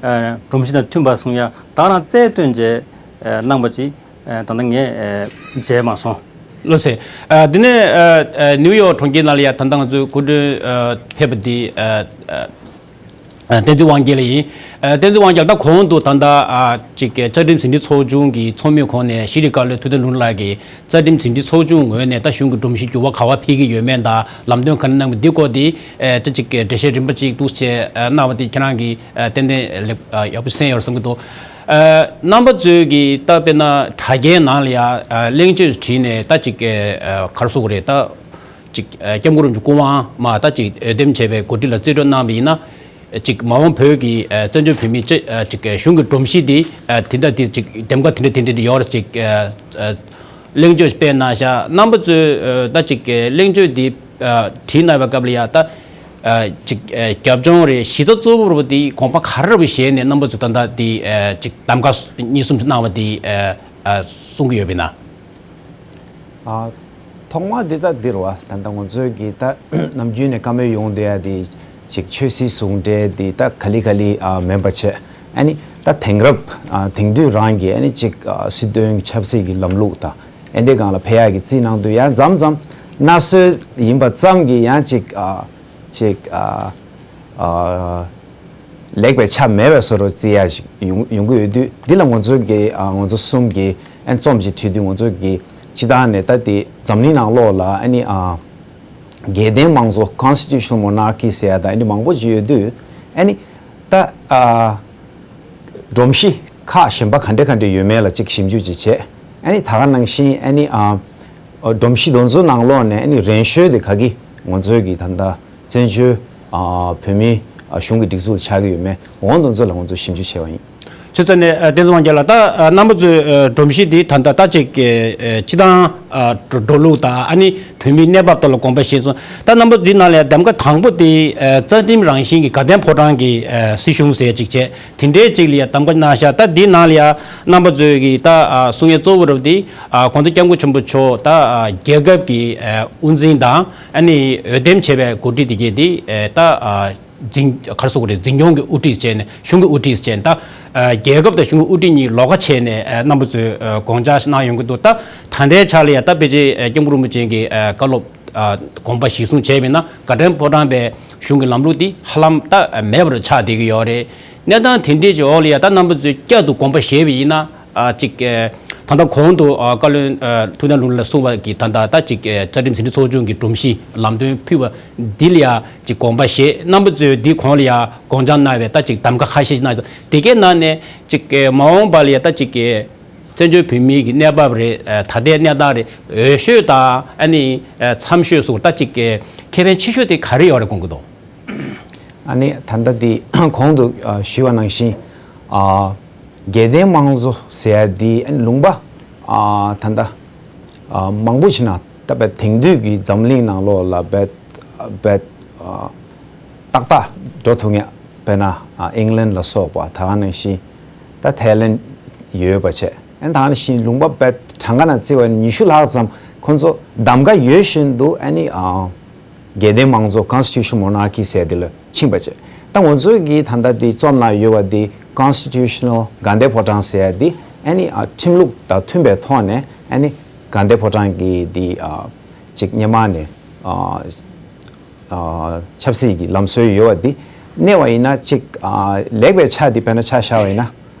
ཨ་སྒྲོམ་གཞི་དང་མཐུན་པ་གསུང་ཡ་ད་རང་རྩལ་བཏོན་བྱས་ཨ་གནང་པ་ཅིག་ཨ་ད་ལྟ་ངས་ཨ་མཇལ་མ་སོང་། ལགས་སོ། ཨ་འདི་ནས་ཨ་ཨ་ནིའུ་ཡོག་གྲོང་ཁྱེར་ནང་ལ་ཡ་ད་ལྟ་ང་ཚོའི་སྐུ་མགྲོན་ཨ་ཕེབས་པ་འདི་ཨ་ཨ་ བསྟན་འཛིན་དབང་རྒྱལ་ཡིན། བསྟན་འཛིན་དབང་རྒྱལ་ད་གོང་དུ་ད་ལྟ་ཅིག་བཅའ་ཁྲིམས་ཟིན་བྲིས་ཚོགས་ཆུང་གི་ཚོགས་མིའི་ཁོངས་ནས་ཤེས་རིག་བཀའ་བློན་ཐུབ་བསྟན་ལྷུན་གྲུབ་ལགས་ཀྱིས་རྩ་ཁྲིམས་ཟིན་བྲིས་ཚོགས་ཆུང་ངོས་ནས་ད་གཞུང་གི་སྒྲོམ་གཞི་འགྱུར་བ་ག་བ་ཕེབས་ཀྱི་ཡོད་མེད་དང་ལམ་སྟོན་ག་འདྲ་གནང་མིན་འདི་སྐོར་དེ་ད་ཅིག་འགྲེལ་བཤད་རིམ་པ་གཅིག་འདུག་སེ་གནང་བ་དེ་ཁྱེད་རང་གིས་ཏན་ཏན་ལེགས་ཡག་པོ་གསན་ཡོད་རེད་བསམ་གྱི་འདུག་རྣམ་པ་ཚོས་ཀྱིས་ད་དཔེར་ན་དྲ་རྒྱའི་ནང་ལ་ཡང་གླེང་བརྗོད་བྲིས་ནས་ད་ཅིག་ག་རེ་ཟེར་དགོས་རེད། ད་ཅིག་སྐྱབས་མགོན་རིན་པོ་ཆེ་སྐུ་དབང་མར་ད་ཅིག་འོས་འདེམས་བྱས་པའི་གོ་སྒྲིག་ལ་རྩིས་སྤྲོད་གནང་བ་ཡིན་ན། ཅིག་མ་འོངས་བོད་ཀྱི་ཨ་བཙན་བྱོལ་བོད་མིའི་ཅི་ཨ་ཅིག་གཞུང་གི་སྒྲོམ་གཞི་འདི་ཨ་དེ་འདྲ་དེ་ཅིག་འདེམས་ཀ་དེ་འདྲ་དེ་འདྲ་དེ་ཡོད་རེད། ཅིག་ཨ་ཨ་གླེང་བརྗོད་སྤེལ་གནང་ཤག་རྣམ་པ་ཚོས་ཨ་ད་ཅིག་གླེང་བརྗོད་འདི་ཨ་བྲིས་གནང་བའི་སྐབས་ལ་ཡ་ད་ཨ་ཅིག་ཨ་རྒྱབ་ལྗོངས་རེད། གཞི་རྩ་གཙོ་བོ་རེད་པ་འདི་དགོངས་པ་ག་རེ་རེད་པ་བཞེས་ནས་རྣམ་པ་ཚོས་ད་ལྟ་འདི་ཨ་ཅིག་གདམ་ག་གཉིས་གསུམ་གནང་བ་འདི་ཨ་ཨ་གསུང་གི་ཡོད་པ་ཡིན་ན། ཨ། ཐོག་མ་འདི་ད་འདི་རེད་བ། ད་ལྟ་ང་ཚོའི་གི་ད་ནམ་རྒྱུན་ནས་བཀའ་མོལ་ཡོང་བསྡད་ཡ་འདི་ཅིག་ཆོས་སྲིད་ཟུང་འབྲེལ་འདི་ད་ག་ལེ་ག་ལེ་ཨ་མིན་པ་བྱས། ཨ་ནི་ད་དེང་རབས་ཨ་དེང་དུས་རང་གི་ཨ་ནི་ཅིག་ཨ་སྲིད་དོན་ཆབ་སྲིད་ཀྱི་ལམ་ལུགས་དང་ཨེ་འདྲའི་སྒང་ལ་ཕེབས་ཡ་གི་རྩིས་གནང་དུས་ཡ་མཚམས་མཚམས་གནའ་སྲོལ་ཡིན་པ་ཙམ་གྱིས་ཡང་ཅིག་ཨ་ཅིག་ཨ་ཨ་ལེགས་པའི་ཆ་མེད་པའི་བཟོ་འདྲ་བརྩི་ཡ་ཞིག་ཡོང་ཡོང་གི་ཡོད་དུས། འདི་ལ་ང་ཚོ་གི་ཨ་ང་ཚོ་གསུམ་གྱི་ཨ་ནི་རྩོམ་ཞིག་བྲིས་དུས་ང་ཚོ་གི་སྤྱིར་བཏང་ནས་ད་དེ་འཛམ་གླིང་ནང་ལོགས་ལ་ཨ་ནི་ཨ་རྒྱལ་བསྟན་དམངས་གཙོ། Constitutional Monarchy ཟེར་ཡ་ད་ཨ་ནི་མང་པོ་ཞིག་ཡོད་དུས། ཨ་ནི་ད་ཨ་སྒྲོམ་གཞི་ཁག་གཞན་པ་ག་འདྲ་ག་འདྲ་ཡོད་མེད་ལ་ཅིག་ཞིབ་འཇུག་ཅིག་བྱས། ཨ་ནི་ད་ག་ནང་བཞིན་ཨ་ནི་ཨ་སྒྲོམ་གཞི་དེ་ཚོ་ནང་ལོགས་ནས་ཨ་ནི་རན་ཤོས་དེ་ག་གི་ང་ཚོའི་གི་ད་ལྟ་བཙན་བྱོལ་ཨ་བོད་མིའི་ཨ་གཞུང་གི་སྒྲིག་འཛུགས་ལ་ཆགས་ཀྱི་ཡོད་མེད་འོ་དེ་ཚོ་ལ་ང་ཚོ་ཞིབ་འཇུག་བྱས་པ་ཡིན། ཆུ་ཚོད་ནས་ཨ་བསྟན་འཛིན་དབང་རྒྱལ་ལགས། ད་ཨ་རྣམ་པ་ཚོས་ཨ་སྒྲོམ་གཞི་འདི་ད་ལྟ་ད་ཅིག་གི་ཨ་སྤྱིར་བཏང་ཨ་འགྲོ་འགྲོ་ལུགས་དང་ཨ་ནི་བོད་མིའི་གནས་བབ་དག་ལ་དགོངས་པ་བཞེས་སོང་། ད་རྣམ་པ་འདི་ནང་ལ་ཡང་གདམ་ག་དང་པོ་དེ་ཨ་རྩ་ཁྲིམས་རང་བཞིན་གྱི་དགའ་ལྡན་ཕོ་བྲང་གི་ཨ་སྲིད་གཞུང་ཟེར་ཅིག་བྱས། དེ་འདྲའི་ཅིག་ལ་ཡང་གདམ་ག་གནང་ཤག་ད་འདི་ནང་ལ་ཡང་རྣམ་པ་ཚོས་ཀྱི་ད་ཨ་གསུང་ཡས་གཙོ་བོ་རུ་དེ་ཨ་གོང་ས་སྐྱབས་མགོན་ཆེན་པོ་མཆོག་ད་ཨ་རྒྱལ་ཁབ་ཀྱི་ཨ་དབུ་འཛིན་དང་ཨ་ནི་འོས་འདེམས་བྱས་པའི་འགོ་ཁྲིད་དེ་གས་དེ་ཨ་ད་ཨ་འཛིན་ག་རེ་ཟེར་དགོས་རེད། འཛིན་སྐྱོང་གི་དབུ་ཁྲིད་བྱས་ནས་གཞུང་གི་དབུ་ཁྲིད་བྱས་ནས་ད་ཨ་རྒྱལ་ཁབ་དང་གཞུང་གི་དབུ་ཁྲིད་གཉིས་ལོགས་ཀ་བྱས་ནས་ཨ་རྣམ་པ་ཚོས་ཨ་དགོངས་འཆར་གནང་ཡོང་གི་འདུག་ད་ད་ལྟའི་ཆ་ལ་ཡང་ད་ཕལ་ཆེར་ཨ་སྐྱབས་མགོན་རིན་པོ་ཆེ་གི་ཨ་བཀའ་སློབ་ཨ་དགོངས་པ་གཞིར་བཟུང་བྱས་པ་ཡིན་ན་དགའ་ལྡན་ཕོ་བྲང་པའི་གཞུང་གི་ལམ་ལུགས་འདི་ཧ་ལམ་ད་མེད་པར་ཆགས་བསྡད་ཀྱི་ཡོད་རེད། གནས་སྟངས་དེ་འདྲའི་ཅིག་འོག་ལ་ཡ་ད་རྣམ་པ་ཚོས་བསྐྱར་དུ་དགོངས་པ་བཞེས་པ་ཡིན་ན། ཨ་ཅིག་ཨ་ད་ལྟ་གོང་དུ་ཨ་བཀའ་བློན་ཨ་ཐུབ་བསྟན་ལྷུན་གྲུབ་ལགས་གསུངས་པ་གི་ད་ལྟ་ད་ཅིག་ཨ་རྩ་ཁྲིམས་ཟིན་བྲིས་ཚོགས་ཆུང་གི་སྒྲོམ་གཞི་ལམ་སྟོན་ཕུལ་བ་འདི་ལ་ཡ་ཅིག་དགོངས་པ་བཞེས། རྣམ་པ་ཚོས་འདི་གོང་ལ་ཡ་དགོངས་འཆར་གནང་བའི་ད་ཅིག་གདམ་ག་ཁ་ཤས་ཤིག་གནང་། དེ་གའི་ནང་ནས་ཅིག་ཨ་མ་འོངས་པ་ལ་ཡ་ད་ཅིག་ཨ་བཙན་བྱོལ་བོད་མིའི་གི་གནས་བབ་རེད། ཨ་ད་ལྟའི་གནས་སྟངས་རེད། འོས་ཤོས་དང་ཨ་ནི་ཨ་མཚམས་ཤོས་སོགས་ད་ཅིག་ཨ་ཁེ་ཕན་ཆེ་ཤོས་དེ་ག་རེ་ཡོད་རེད་དགོངས་ཀྱི་འདུག་ཨ་ནི་ད་ལྟ་འདི་གོང་དུ་ཨ་ཞུས་པ་ནང་བཞིན། ཨ་རྒྱལ་བསྟན་དམངས་གཙོ་ཟེར་ཡ་འདི་ཨ་ནི་ལུང་པ་ཨ་ད་ལྟ་ཨ་མང་པོ་ཞིག་ན་ད་དཔེ་དེང་དུས་ཀྱི་འཛམ་གླིང་ནང་ལོགས་ལ་དཔེ་དཔེ་ཨ་ཏག་ཏག་འགྲོ་ཐུབ་མཁན། དཔེར་ན་ཨ་ཨིང་ལན་ལ་སོགས་པ། ད་ག་ནང་བཞིན་ད་ཐའི་ལན་ཡོད་པ་བྱས། ཨ་ནི་ད་ག་ནང་བཞིན་ལུང་པ་དཔེ་གྲངས་ཀ་ནང་བརྩི་བ་ཉི་ཤུ་ལྷག་ཙམ་ཁོང་ཚོ་གདམ་ག་ཡོད་བཞིན་དུ་ཨ་ནི་ཨ་རྒྱལ་བསྟན་དམངས་གཙོ། Constitutional Monarchy ཟེར་དེ་ལ་ཕྱིན་པ་བྱས། ད་ང་ཚོའི་གི་ད་ལྟ་འདི་རྩོམ་ལ་ཡོད་པ་འདི་Constitutional དགའ་ལྡན་ཕོ་བྲང་ཟེར་ཡ་འདི་ཨ་ནི་ཨ་ཁྲིམས་ལུགས་དང་མཐུན་པའི་ཐོག་ནས་ཨ་ནི་དགའ་ལྡན་ཕོ་བྲང་གི་འདི་ཨ་ཅིག་སྔོན་མ་ནས་ཨ་ཨ་ཆབ་སྲིད་ཀྱི་ལམ་སྲོལ་ཡོད་པ་འདི་གནས་པ་ཡིན་ན་ཅིག་ཨ་ལེགས་པའི་ཆ་འདི་དཔེར་ན་ཆ་བཞག་པ་ཡིན་ན།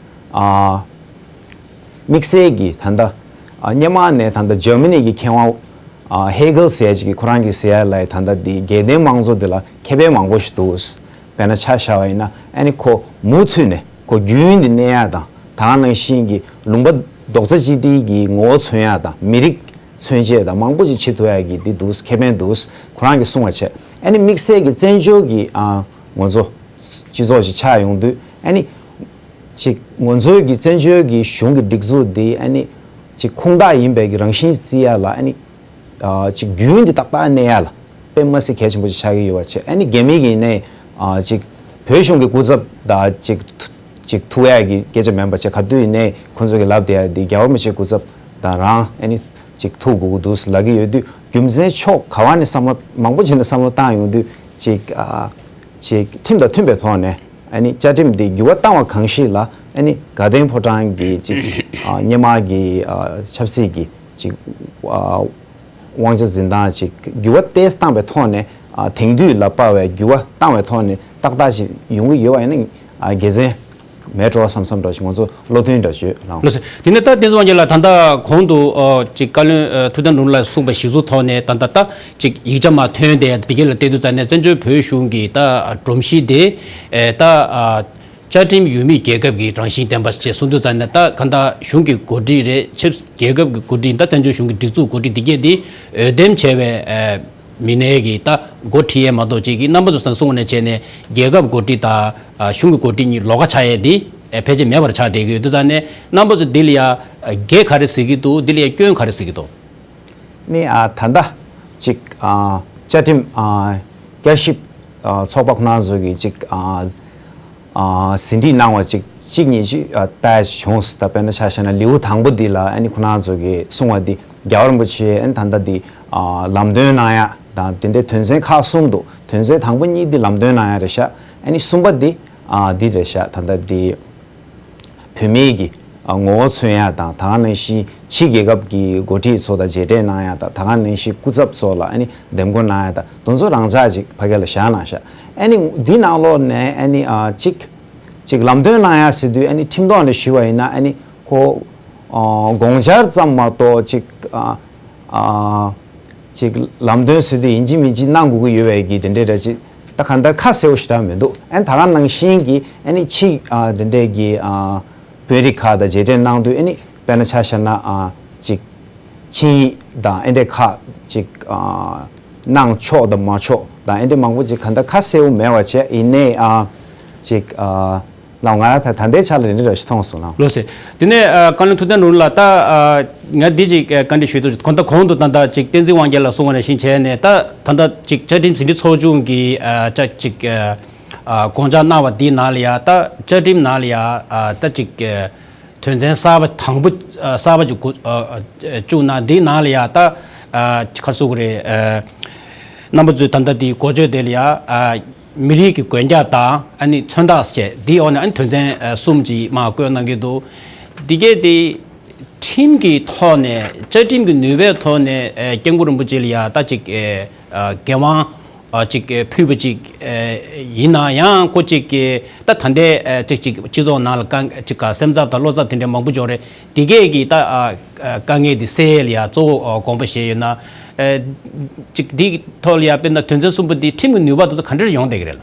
ཨ་དམིགས་བསལ་གྱི་ད་ལྟ་ཨ་སྔོན་མ་ནས་ད་ལྟ་འཇར་མ་ནི་གི་མཁས་དབང་ཨ་ཧེ་གལ་ཟེར་ཡ་ཅིག་གིས་ཁོ་རང་གིས་ཟེར་ཡ་ལ་ད་ལྟ་འདི་རྒྱལ་བསྟན་དམངས་གཙོ་འདི་ལ་ཁེ་ཕན་མང་པོ་ཞིག་འདུག་དཔེར་ན་ཆ་བཞག་པ་ཡིན་ན། ཨ་ནི་ཁོ་མུ་མཐུད་ནས་ཁོ་རྒྱུན་དུ་གནས་ཡ་དང་། ད་ག་ནང་བཞིན་གྱི་ལུང་པ་རྡོག་རྩ་གཅིག་སྒྲིལ་གྱི་ངོ་བོ་མཚོན་ཡ་དང་། མི་རིགས་མཚོན་བྱེད་དང་མང་པོ་ཅིག་བྱེད་ཐུབ་ཡ་གི་འདི་འདུག་ཁེ་ཕན་འདུག་ཁོ་རང་གིས་གསུངས་པ་བྱས། ཨ་ནི་དམིགས་བསལ་གྱི་བཙན་བྱོལ་གྱི་ཨ་ང་ཚོ་སྤྱི་ཚོགས་ཤིག་ཆགས་ཡོང་དུས། ཨ་ནི་ཅིག་ང་ཚོའི་གི་བཙན་བྱོལ་གྱི་གཞུང་གི་སྒྲིག་འཛུགས་འདི་ཨ་ནི་ཅིག་ཁུངས་དག་ཡིན་པའི་གི་རང་བཞིན་བརྩི་ཡ་ལ། ཨ་ནི་ཨ་ཅིག་རྒྱུན་འདི་ཏག་ཏག་གནས་ཡ་ལ་དཔེ་མ་སྲིད་གལ་ཆེན་པོ་ཅིག་ཆགས་ཀྱི་ཡོད་པ་བྱས། ཨ་ནི་རྒྱ་མི་གི་ནས་ཨ་ཅིག་བོད་གཞུང་གི་སྐུ་ཚབ་དང་ཅིག་ཅིག་ཐུག་ཡ་གི་སྐད་ཆ་མིན་པ་བྱས། ག་དུས་ཡིན་ནའི་ཁོང་ཚོ་གི་ལབ་བསྡད་ཡ་འདི་རྒྱལ་བ་རིན་པོ་ཆེའི་སྐུ་ཚབ་དང་རང་ཨ་ནི་ཅིག་ཐུག་དགོས་ཀྱི་འདུག་ལབ་ཀྱི་ཡོད་དུས། རྒྱུ་མཚན་ཕྱོགས་ག་བ་ནས་བསམ་བློ་མང་པོ་ཅིག་ནས་བསམ་བློ་བཏང་ཡོང་དུས། ཅིག་ཨ་ཅིག་ཁྲིམས་དང་མཐུན་པའི་ཐོག་ནས་ཨ་ནི་བཅའ་ཁྲིམས་འདི་འགྱུར་བ་བཏང་བ་གང་ཞིག་ལ། ཨ་ནི་དགའ་ལྡན་ཕོ་བྲང་གི་ཅིག་ཨ་སྔོན་མ་གི་ཨ་ཆབ་སྲིད་ཀྱི་ཅིག་ཨ་དབང་ཆ་འཛིན་སྟངས་ཅིག་འགྱུར་བ་ཏོག་ཙམ་བཏང་བའི་ཐོག་ནས། ཨ་དེང་དུས་ལ་དཔག་པའི་འགྱུར་བ་བཏང་བའི་ཐོག་ནས་ ཏག་ཏག་ཅིག་ཡོང་གི་ཡོད་པ་ཡིན་ན་ཨ་དགེ་མཚན་མེད་འགྲོ་བསམ་བསམ་འདྲ་ཞིག་ང་ཚོ་བློ་མཐུན་འདྲ་ཞིག་ཡོད་ལགས། ལགས་སོ། དེ་ནས་ད་བསྟན་འཛིན་དབང་རྒྱལ་ལགས། ད་ལྟ་གོང་དུ་ཨ་ཅིག་བཀའ་བློན་ཨ་ཐུབ་བསྟན་ནོར་བུ་ལགས་གསུངས་པ་གཞི་བཟུང་ཐོག་ནས་ད་ལྟ་ད་ཅིག་ཡིག་ཆ་མར་ཐོན་ཏེ་དེ་ག་ལ་བལྟས་དུས་ཙམ་ནས་བཙན་བྱོལ་བོད་གཞུང་གི་ད་སྒྲོམ་གཞི་དེ་ཨེ་ད་ཨ་བཅའ་ཁྲིམས་ཡོད་མེད་རྒྱལ་ཁབ་ཀྱི་རང་བཞིན་ལྡན་པ་ཞེས་གསུངས་དུས་ཙམ་ནས་ད་གང་ལྟར་གཞུང་གི་འགོ་ཁྲིད་རེད། ཆབ་རྒྱལ་ཁབ་ཀྱི་འགོ་ཁྲིད། ད་བཙན་བྱོལ་གཞུང་གི་སྒྲིག་འཛུགས་འགོ་ཁྲིད་འདི་གས་འདི་འོས་འདེམས་བྱས་པའི་ཨེ་མི་སྣའི་གི་ད་འགོ་ཁྲིད་ཡས་མ་གཏོགས་ཅིག་གི་རྣམ་པ་ཚོ་སང་གསུང་བ་ནས་བྱས་ནས་རྒྱལ་ཁབ་འགོ་ཁྲིད་དང་ཨ་གཞུང་གི་འགོ་ཁྲིད་གཉིས་ལོགས་ཀ་ཆགས་ཡས་འདི་ཨེ་ཕལ་ཆེར་མེད་པར་ཆགས་བསྡད་ཀྱི་ཡོད་དུས་ཙམ་ནས་རྣམ་པ་ཚོ་འདི་ལ་ཡ་ཨ་དགེ་ག་རེ་ཟེར་གྱི་འདུག་འདི་ལ་ཡ་སྐྱོན་ག་རེ་ཟེར་གྱི་འདུག་ནི་ཨ་ད་ལྟ་ཅིག་ཨ་བཅའ་ཁྲིམས་ཨ་བསྐྱར་ཞིབ་ཨ་ཚོགས་པ་ཁོ་རང་ཚོ་གིས་ཅིག་ཨ་ཨ་ཟིན་བྲིས་གནང་བ་ཅིག་གཅིག་གཉིས་ཤིག་ཨ་ལྟ་ཡ་བྱུང་། ད་དཔེར་ན་ཆ་བཞག་ན་ལེའུ་དང་པོ་འདི་ལ་ཨ་ནི་ཁོ་རང་ཚོ་གིས་གསུང་བ་འདི་རྒྱལ་བ་རིན་པོ་ཆེ་ཨ་ནི་ད་ལྟ་འདི་ཨ་ལམ་སྟོན་གནང་ཡ་དང་དེ་འདྲའི་དོན་ཚན་ཁག་གསུམ་འདུག་དོན་ཚན་དང་པོ་གཉིས་འདི་ལམ་སྟོན་གནང་ཡ་རེད་ཤག་ཨ་ནི་གསུམ་པ་འདི་ཨ་འདི་རེད་ཤག་ད་ལྟ་འདི། བུད་མེད་ཀྱི་ངོ་བོ་མཚོན་ཡ་དང་། ད་ག་ནང་བཞིན་ཕྱི་རྒྱལ་ཁབ་ཀྱི་འགོ་ཁྲིད་ཚོ་དང་མཇལ་འཕྲད་གནང་ཡ་དང་། ད་ག་ནང་བཞིན་སྐུ་ཚབ་ཚོ་ལ་ཨ་ནི་འདེམས་བསྐོ་གནང་ཡ་དང་། དེ་ཚོ་རང་འཇགས་ཅིག་ཕ་གི་ལ་བཞག་གནང་ཤག་ཨ་ནི་འདི་ནང་ལོགས་ནས་ཨ་ནི་ཨ་ཅིག་ཅིག་ལམ་སྟོན་གནང་ཡ་ཟེར་དུས་ཨ་ནི་ཁྲིམས་ཐོག་ནས་ཞུས་པ་ཡིན་ན་ཨ་ནི་ཁོ་ཨ་དགོངས་འཆར་ཙམ་མ་གཏོགས་ཅིག་ཨ། ཨ། ཅིག་ལམ་སྟོན་ཟེར་དུས་ཡིན་གཅིག་མིན་གཅིག་གནང་དགོས་ཀྱི་ཡོད་པའི་གི་དེ་འདྲའི་འདྲ་ཅིག་ད་གང་ལྟར་ཁ་གསལ་པོ་ཞེ་དྲག་མི་འདུག་ཨ་ནི་ད་ག་ནང་བཞིན་གྱི་ཨ་ནི་ཕྱི་ཨ་དེ་འདྲའི་གི་ཨ་དཔོན་རིགས་ཁག་དང་མཇལ་འཕྲད་གནང་དུས་ཨ་ནི་དཔེར་ན་ཆ་བཞག་ན་ཨ་ཅིག་ཆིངས་ཡིག་དང་ཨེ་འདྲའི་ཁག་ཅིག་ཨ་གནང་ཆོག་དང་མ་ཆོག་དང་ཨེ་འདྲའི་མང་པོ་ཅིག་གང་ལྟར་ཁ་གསལ་པོ་མེད་པ་བྱས། ཡིན་ནའི་ཨ་ཅིག་ཨ། ལགས། ང་རང་ད་ད་ལྟའི་ཆ་ལ་རེ་འདྲ་ཞིག་མཐོང་སོང་ལགས། ལགས་སེ། དེ་ནས་ཨ་བཀའ་བློན་ཐུབ་བསྟན་ནོར་བུ་ལགས། ད་ཨ་ང་འདི་ཅིག་ཨ་བཀའ་འདྲི་ཞུ་འདོད་བྱུང་། ད་གོང་དུ་ད་ལྟ་ཅིག་བསྟན་འཛིན་དབང་རྒྱལ་ལགས་གསུངས་པ་ནང་བཞིན་བྱས་ནས་ད་ད་ལྟ་ཅིག་བཅའ་ཁྲིམས་ཟིན་བྲིས་ཚོགས་ཆུང་གི་ཨ་ཅིག་ཨ་དགོངས་འཆར་གནང་བ་འདིའི་ནང་ལ་ཡ་ད་བཅའ་ཁྲིམས་ནང་ལ་ཡ་ཨ་ད་ཅིག་ཨ་དོན་ཚན་གསར་པ་དང་པོ་ཨ་གསར་པ་ཅིག་འགོ་ཨ་ཨ་བཅུག་ན་འདིའི་ནང་ལ་ཡ་ད་ཨ་ག་རེ་ཟེར་དགོས་རེད། ཨ་རྣམ་པ་ཚོས་ད་ལྟ་འདི་འགོ་བརྗོད་དེ་ལ་ཡ་ཨ། མི་རིགས་ཀྱི་མགོན་སྐྱབས་དང་ཨ་ནི་མཚོན་རྟགས་བཅས་འདིའི་འོག་ནས་ཨ་ནི་དོན་ཚན་ཨ་གསུམ་ཅིག་མར་བཀོད་གནང་གི་འདུག་འདི་གས་དེ་ཁྲིམས་ཀྱི་ཐོག་ནས་བཅའ་ཁྲིམས་ཀྱི་ནུས་པའི་ཐོག་ནས་ཨ་སྐྱབས་མགོན་རིན་པོ་ཆེ་ལ་ཡ་ད་ཅིག་ཨ་འགན་དབང་ཨ་ཅིག་ཨ་ཕུལ་བ་ཅིག་ཨ་ཡིན་ན་ཡང་ཁོ་ཅིག་ཨ་ད་ད་ལྟའི་ཨ་ཅིག་ཅིག་སྤྱི་ཚོགས་ནང་ལ་དཀའ་ཅིག་ག་སེམས་འཚབ་དང་བློ་འཚབ་དེ་འདྲ་མང་པོ་འབྱུང་རེད། འདི་གས་ཀྱི་ད་ཨ་ཨ་དཀའ་ངལ་འདི་སེལ་ཡ་ལ་ཡ་གཙོ་བོ་ཨ་དགོངས་པ་བཞེས་ཡོད་ན། ཨ་ཅིག་འདིའི་ཐོག་ལ་ཡ་དཔེར་ན་དོན་ཚན་གསུམ་པོ་འདི་ཁྲིམས་ཀྱི་ནུས་པ་དེ་ཚོ་ག་འདྲ་ཡོང་བསྡད་ཀྱི་རེད་ལགས།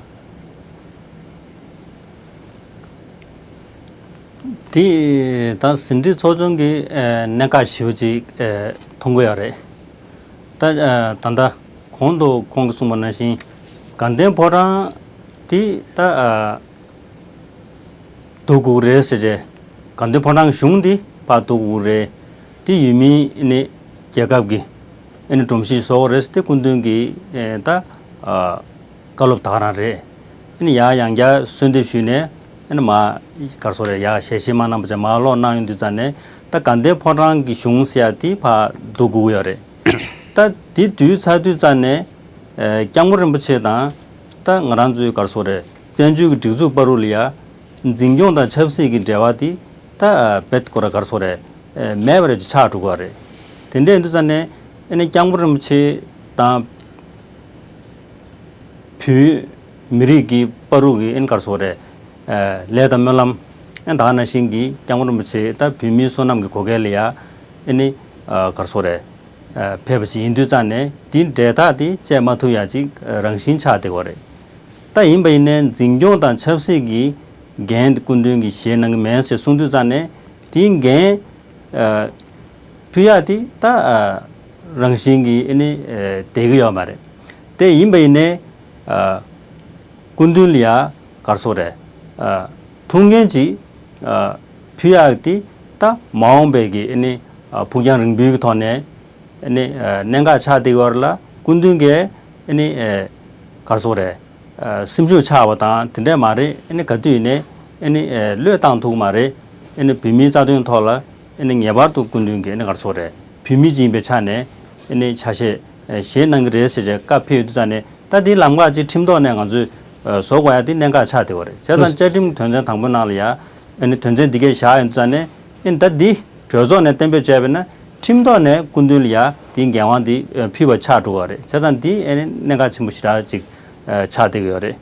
དེ་ད་ཟིན་བྲིས་ཚོགས་ཆུང་གི་ཨ་གནད་འགག་ཞེ་པོ་ཅིག་ཨ་མཐོང་གི་ཡོད་རེད། ད་ཨ་ད་ལྟ་གོང་དུ་ཁོང་གིས་གསུངས་པ་ནང་བཞིན་དགའ་ལྡན་ཕོ་བྲང་དེ་ད་ཨ་བསྡུ་དགོས་རེད་ཟེར་བྱས། དགའ་ལྡན་ཕོ་བྲང་གཞུང་འདི་ཕར་བསྡུ་དགོས་རེད། དེ་ཡུལ་མི་ནི་རྒྱལ་ཁབ་ཀྱི་ཨ་ནི་སྒྲོམ་གཞི་བཟོ་དགོས་རེད་ཟེར་ཏེ་སྐུ་མདུན་གྱི་ཨེ་ད་ཨ་བཀའ་སློབ་ད་ག་རང་རེད། ཨ་ནི་ཡར་ཡང་བསྐྱར་གསོལ་འདེབས་ཞུས་ནས་ཨ་ནི་མར་ག་རེ་ཟེར་དགོས་རེད། ཡར་ཞལ་བཞེས་མར་གནང་བ་བྱས་མར་ལོག་གནང་ཡོང་དུས་ཙམ་ནས་ད་དགའ་ལྡན་ཕོ་བྲང་གི་གཞུང་ཟེར་ཡ་དེ་ཕར་བསྡུ་དགོས་ཀྱི་ཡོད་རེད། ད་དེ་བསྡུས་ཚར་དུས་ཙམ་ནས་ཨེ་སྐྱབས་མགོན་རིན་པོ་ཆེ་དང་ད་ང་རང་ཚོའི་ག་རེ་ཟེར་དགོས་རེད། བཙན་བྱོལ་གྱི་སྒྲིག་འཛུགས་བར་དུ་ལ་ཡ་འཛིན་སྐྱོང་དང་ཆབ་སྲིད་ཀྱི་འབྲེལ་བ་དེ་ད་ཨ་བེད་ཀོ་ར་ག་རེ་ཟེར་དགོས་རེད། ཨེ་མེད་པ་རེད་ཅེས་ཆགས་འགྲོ་གི་རེད། དེ་འདྲ་ཡིན་དུས་ཙམ་ནས་ཨ་ནི་སྐྱབས་མགོན་རིན་པོ་ཆེ་དང་བོད་མི་རིགས་ཀྱི་བར་དུ་གི་ཨ་ནི་ག་རེ་ཟེར་དགོས་རེད། ཨེ་ལས་དང་སྨོན་ལམ་ཨ་ནི་ད་ག་ནང་བཞིན་གྱི་སྐྱབས་མགོན་རིན་པོ་ཆེ་ད་བོད་མིའི་བསོད་ནམས་ཀྱི་བགོ་སྐལ་ལ་ཡ་ཨ་ནི་ཨ་ག་རེ་ཟེར་དགོས་རེད། ཨ་ཕེབས་པ་ཞིག་ཡིན་དུས་ཙམ་ནས་དེའི་འབྲེལ་ཐག་དེ་བཅད་མ་ཐུབ་ཡ་ཅིག་རང་བཞིན་ཆགས་བསྡད་ཀྱི་ཡོད་རེད། ད་ཡིན་པ་ཡིན་ནའི་འཛིན་སྐྱོང་དང་ཆབ་སྲིད་ཀྱི་འགན་སྐུ་མདུན་གྱིས་བཞེས་གནང་གི་མེད་ཟེར་གསུངས་དུས་ཙམ་ནས་དེའི་འགན་ཨ་ཕུལ་ཡ་དེ་ད་ཨ་རང་བཞིན་གྱིས་ཨ་ནི་ཨ་བསྡད་ཀྱི་ཡོད་མ་རེད། དེ་ཡིན་པ་ཡིན་ནའི་ཨ་སྐུ་མདུན་ལ་ཡ་ག་རེ་ཟེར་དགོས་རེད། ཨ་ཐུགས་འགན་ཅིག་ཨ་ཕུལ་ཡག་དེ་ད་མ་འོངས་པའི་གི་ཨ་ནི་ཨ་ཕུགས་རྒྱང་རིང་པོའི་གི་ཐོག་ནས་ཨ་ནི་ཨ་གནད་འགག་ཆགས་བསྡད་ཡོད་རེད་ལ། སྐུ་མདུན་གྱིས་ཨ་ནི་ཨ་ག་རེ་ཟེར་དགོས་རེད། ཨ་སེམས་ཤུགས་ཆག་པ་དང་དེ་འདྲས་མ་རེད། ཨ་ནི་ག་དུས་ཡིན་ནའི་ཨ་ནི་ཨ་བློས་བཏང་ཐུབ་ཀྱི་མ་རེད། ཨ་ནི་བོད་མིའི་རྩ་དོན་ཐོག་ལ་ཨ་ནི་ངེས་པར་དུ་སྐུ་མདུན་གྱིས་ཨ་ནི་ག་རེ་ཟེར་དགོས་རེད། བོད་མི་ཅིག་ཡིན་པའི་ཆ་ནས་ཨ་ནི་ཆ་ཤས་ཨ་བཞེས་གནང་གི་རེད་ཟེར་བྱས་བཀའ་ཕེབས་ཡོང་དུས་ཙམ་ནས། ད་དེའི་ལམ་ཁ་ཅིག་ཁྲིམས་ཐོག་ནས་ང་ཚོས་ཨ་བཟོ་དགོས་ཡ་དེ་གནད་འགག་ཆགས་བསྡད་ཡོད་རེད། བྱས་ཙང་བཅའ་ཁྲིམས་དོན་ཚན་དང་པོའི་ནང་ལ་ཡ་ཨ་ནི་དོན་ཚན་འདི་གས་བཞག་ཡོང་དུས་ཙམ་ནས་ཨ་ནི་ད་འདི་གྲོས་ཚོགས་ནས་གཏན་འབེབས་བྱས་པ་ཡིན་ན་ཁྲིམས་ཐོག་ནས་སྐུ་མདུན་ལ་ཡ་དེའི་འགན་དབང་དེ་ཨ་ཕུལ་བ་ཆགས་འགྲོ་གི་རེད། བྱས་ཙང་འདི་ཨ་ནི་གནད་འགག་ཆེན་པོ་ཞེ་དྲག་ཅིག་ཨ་ཆགས་བསྡད་ཀྱི་ཡོད་རེད།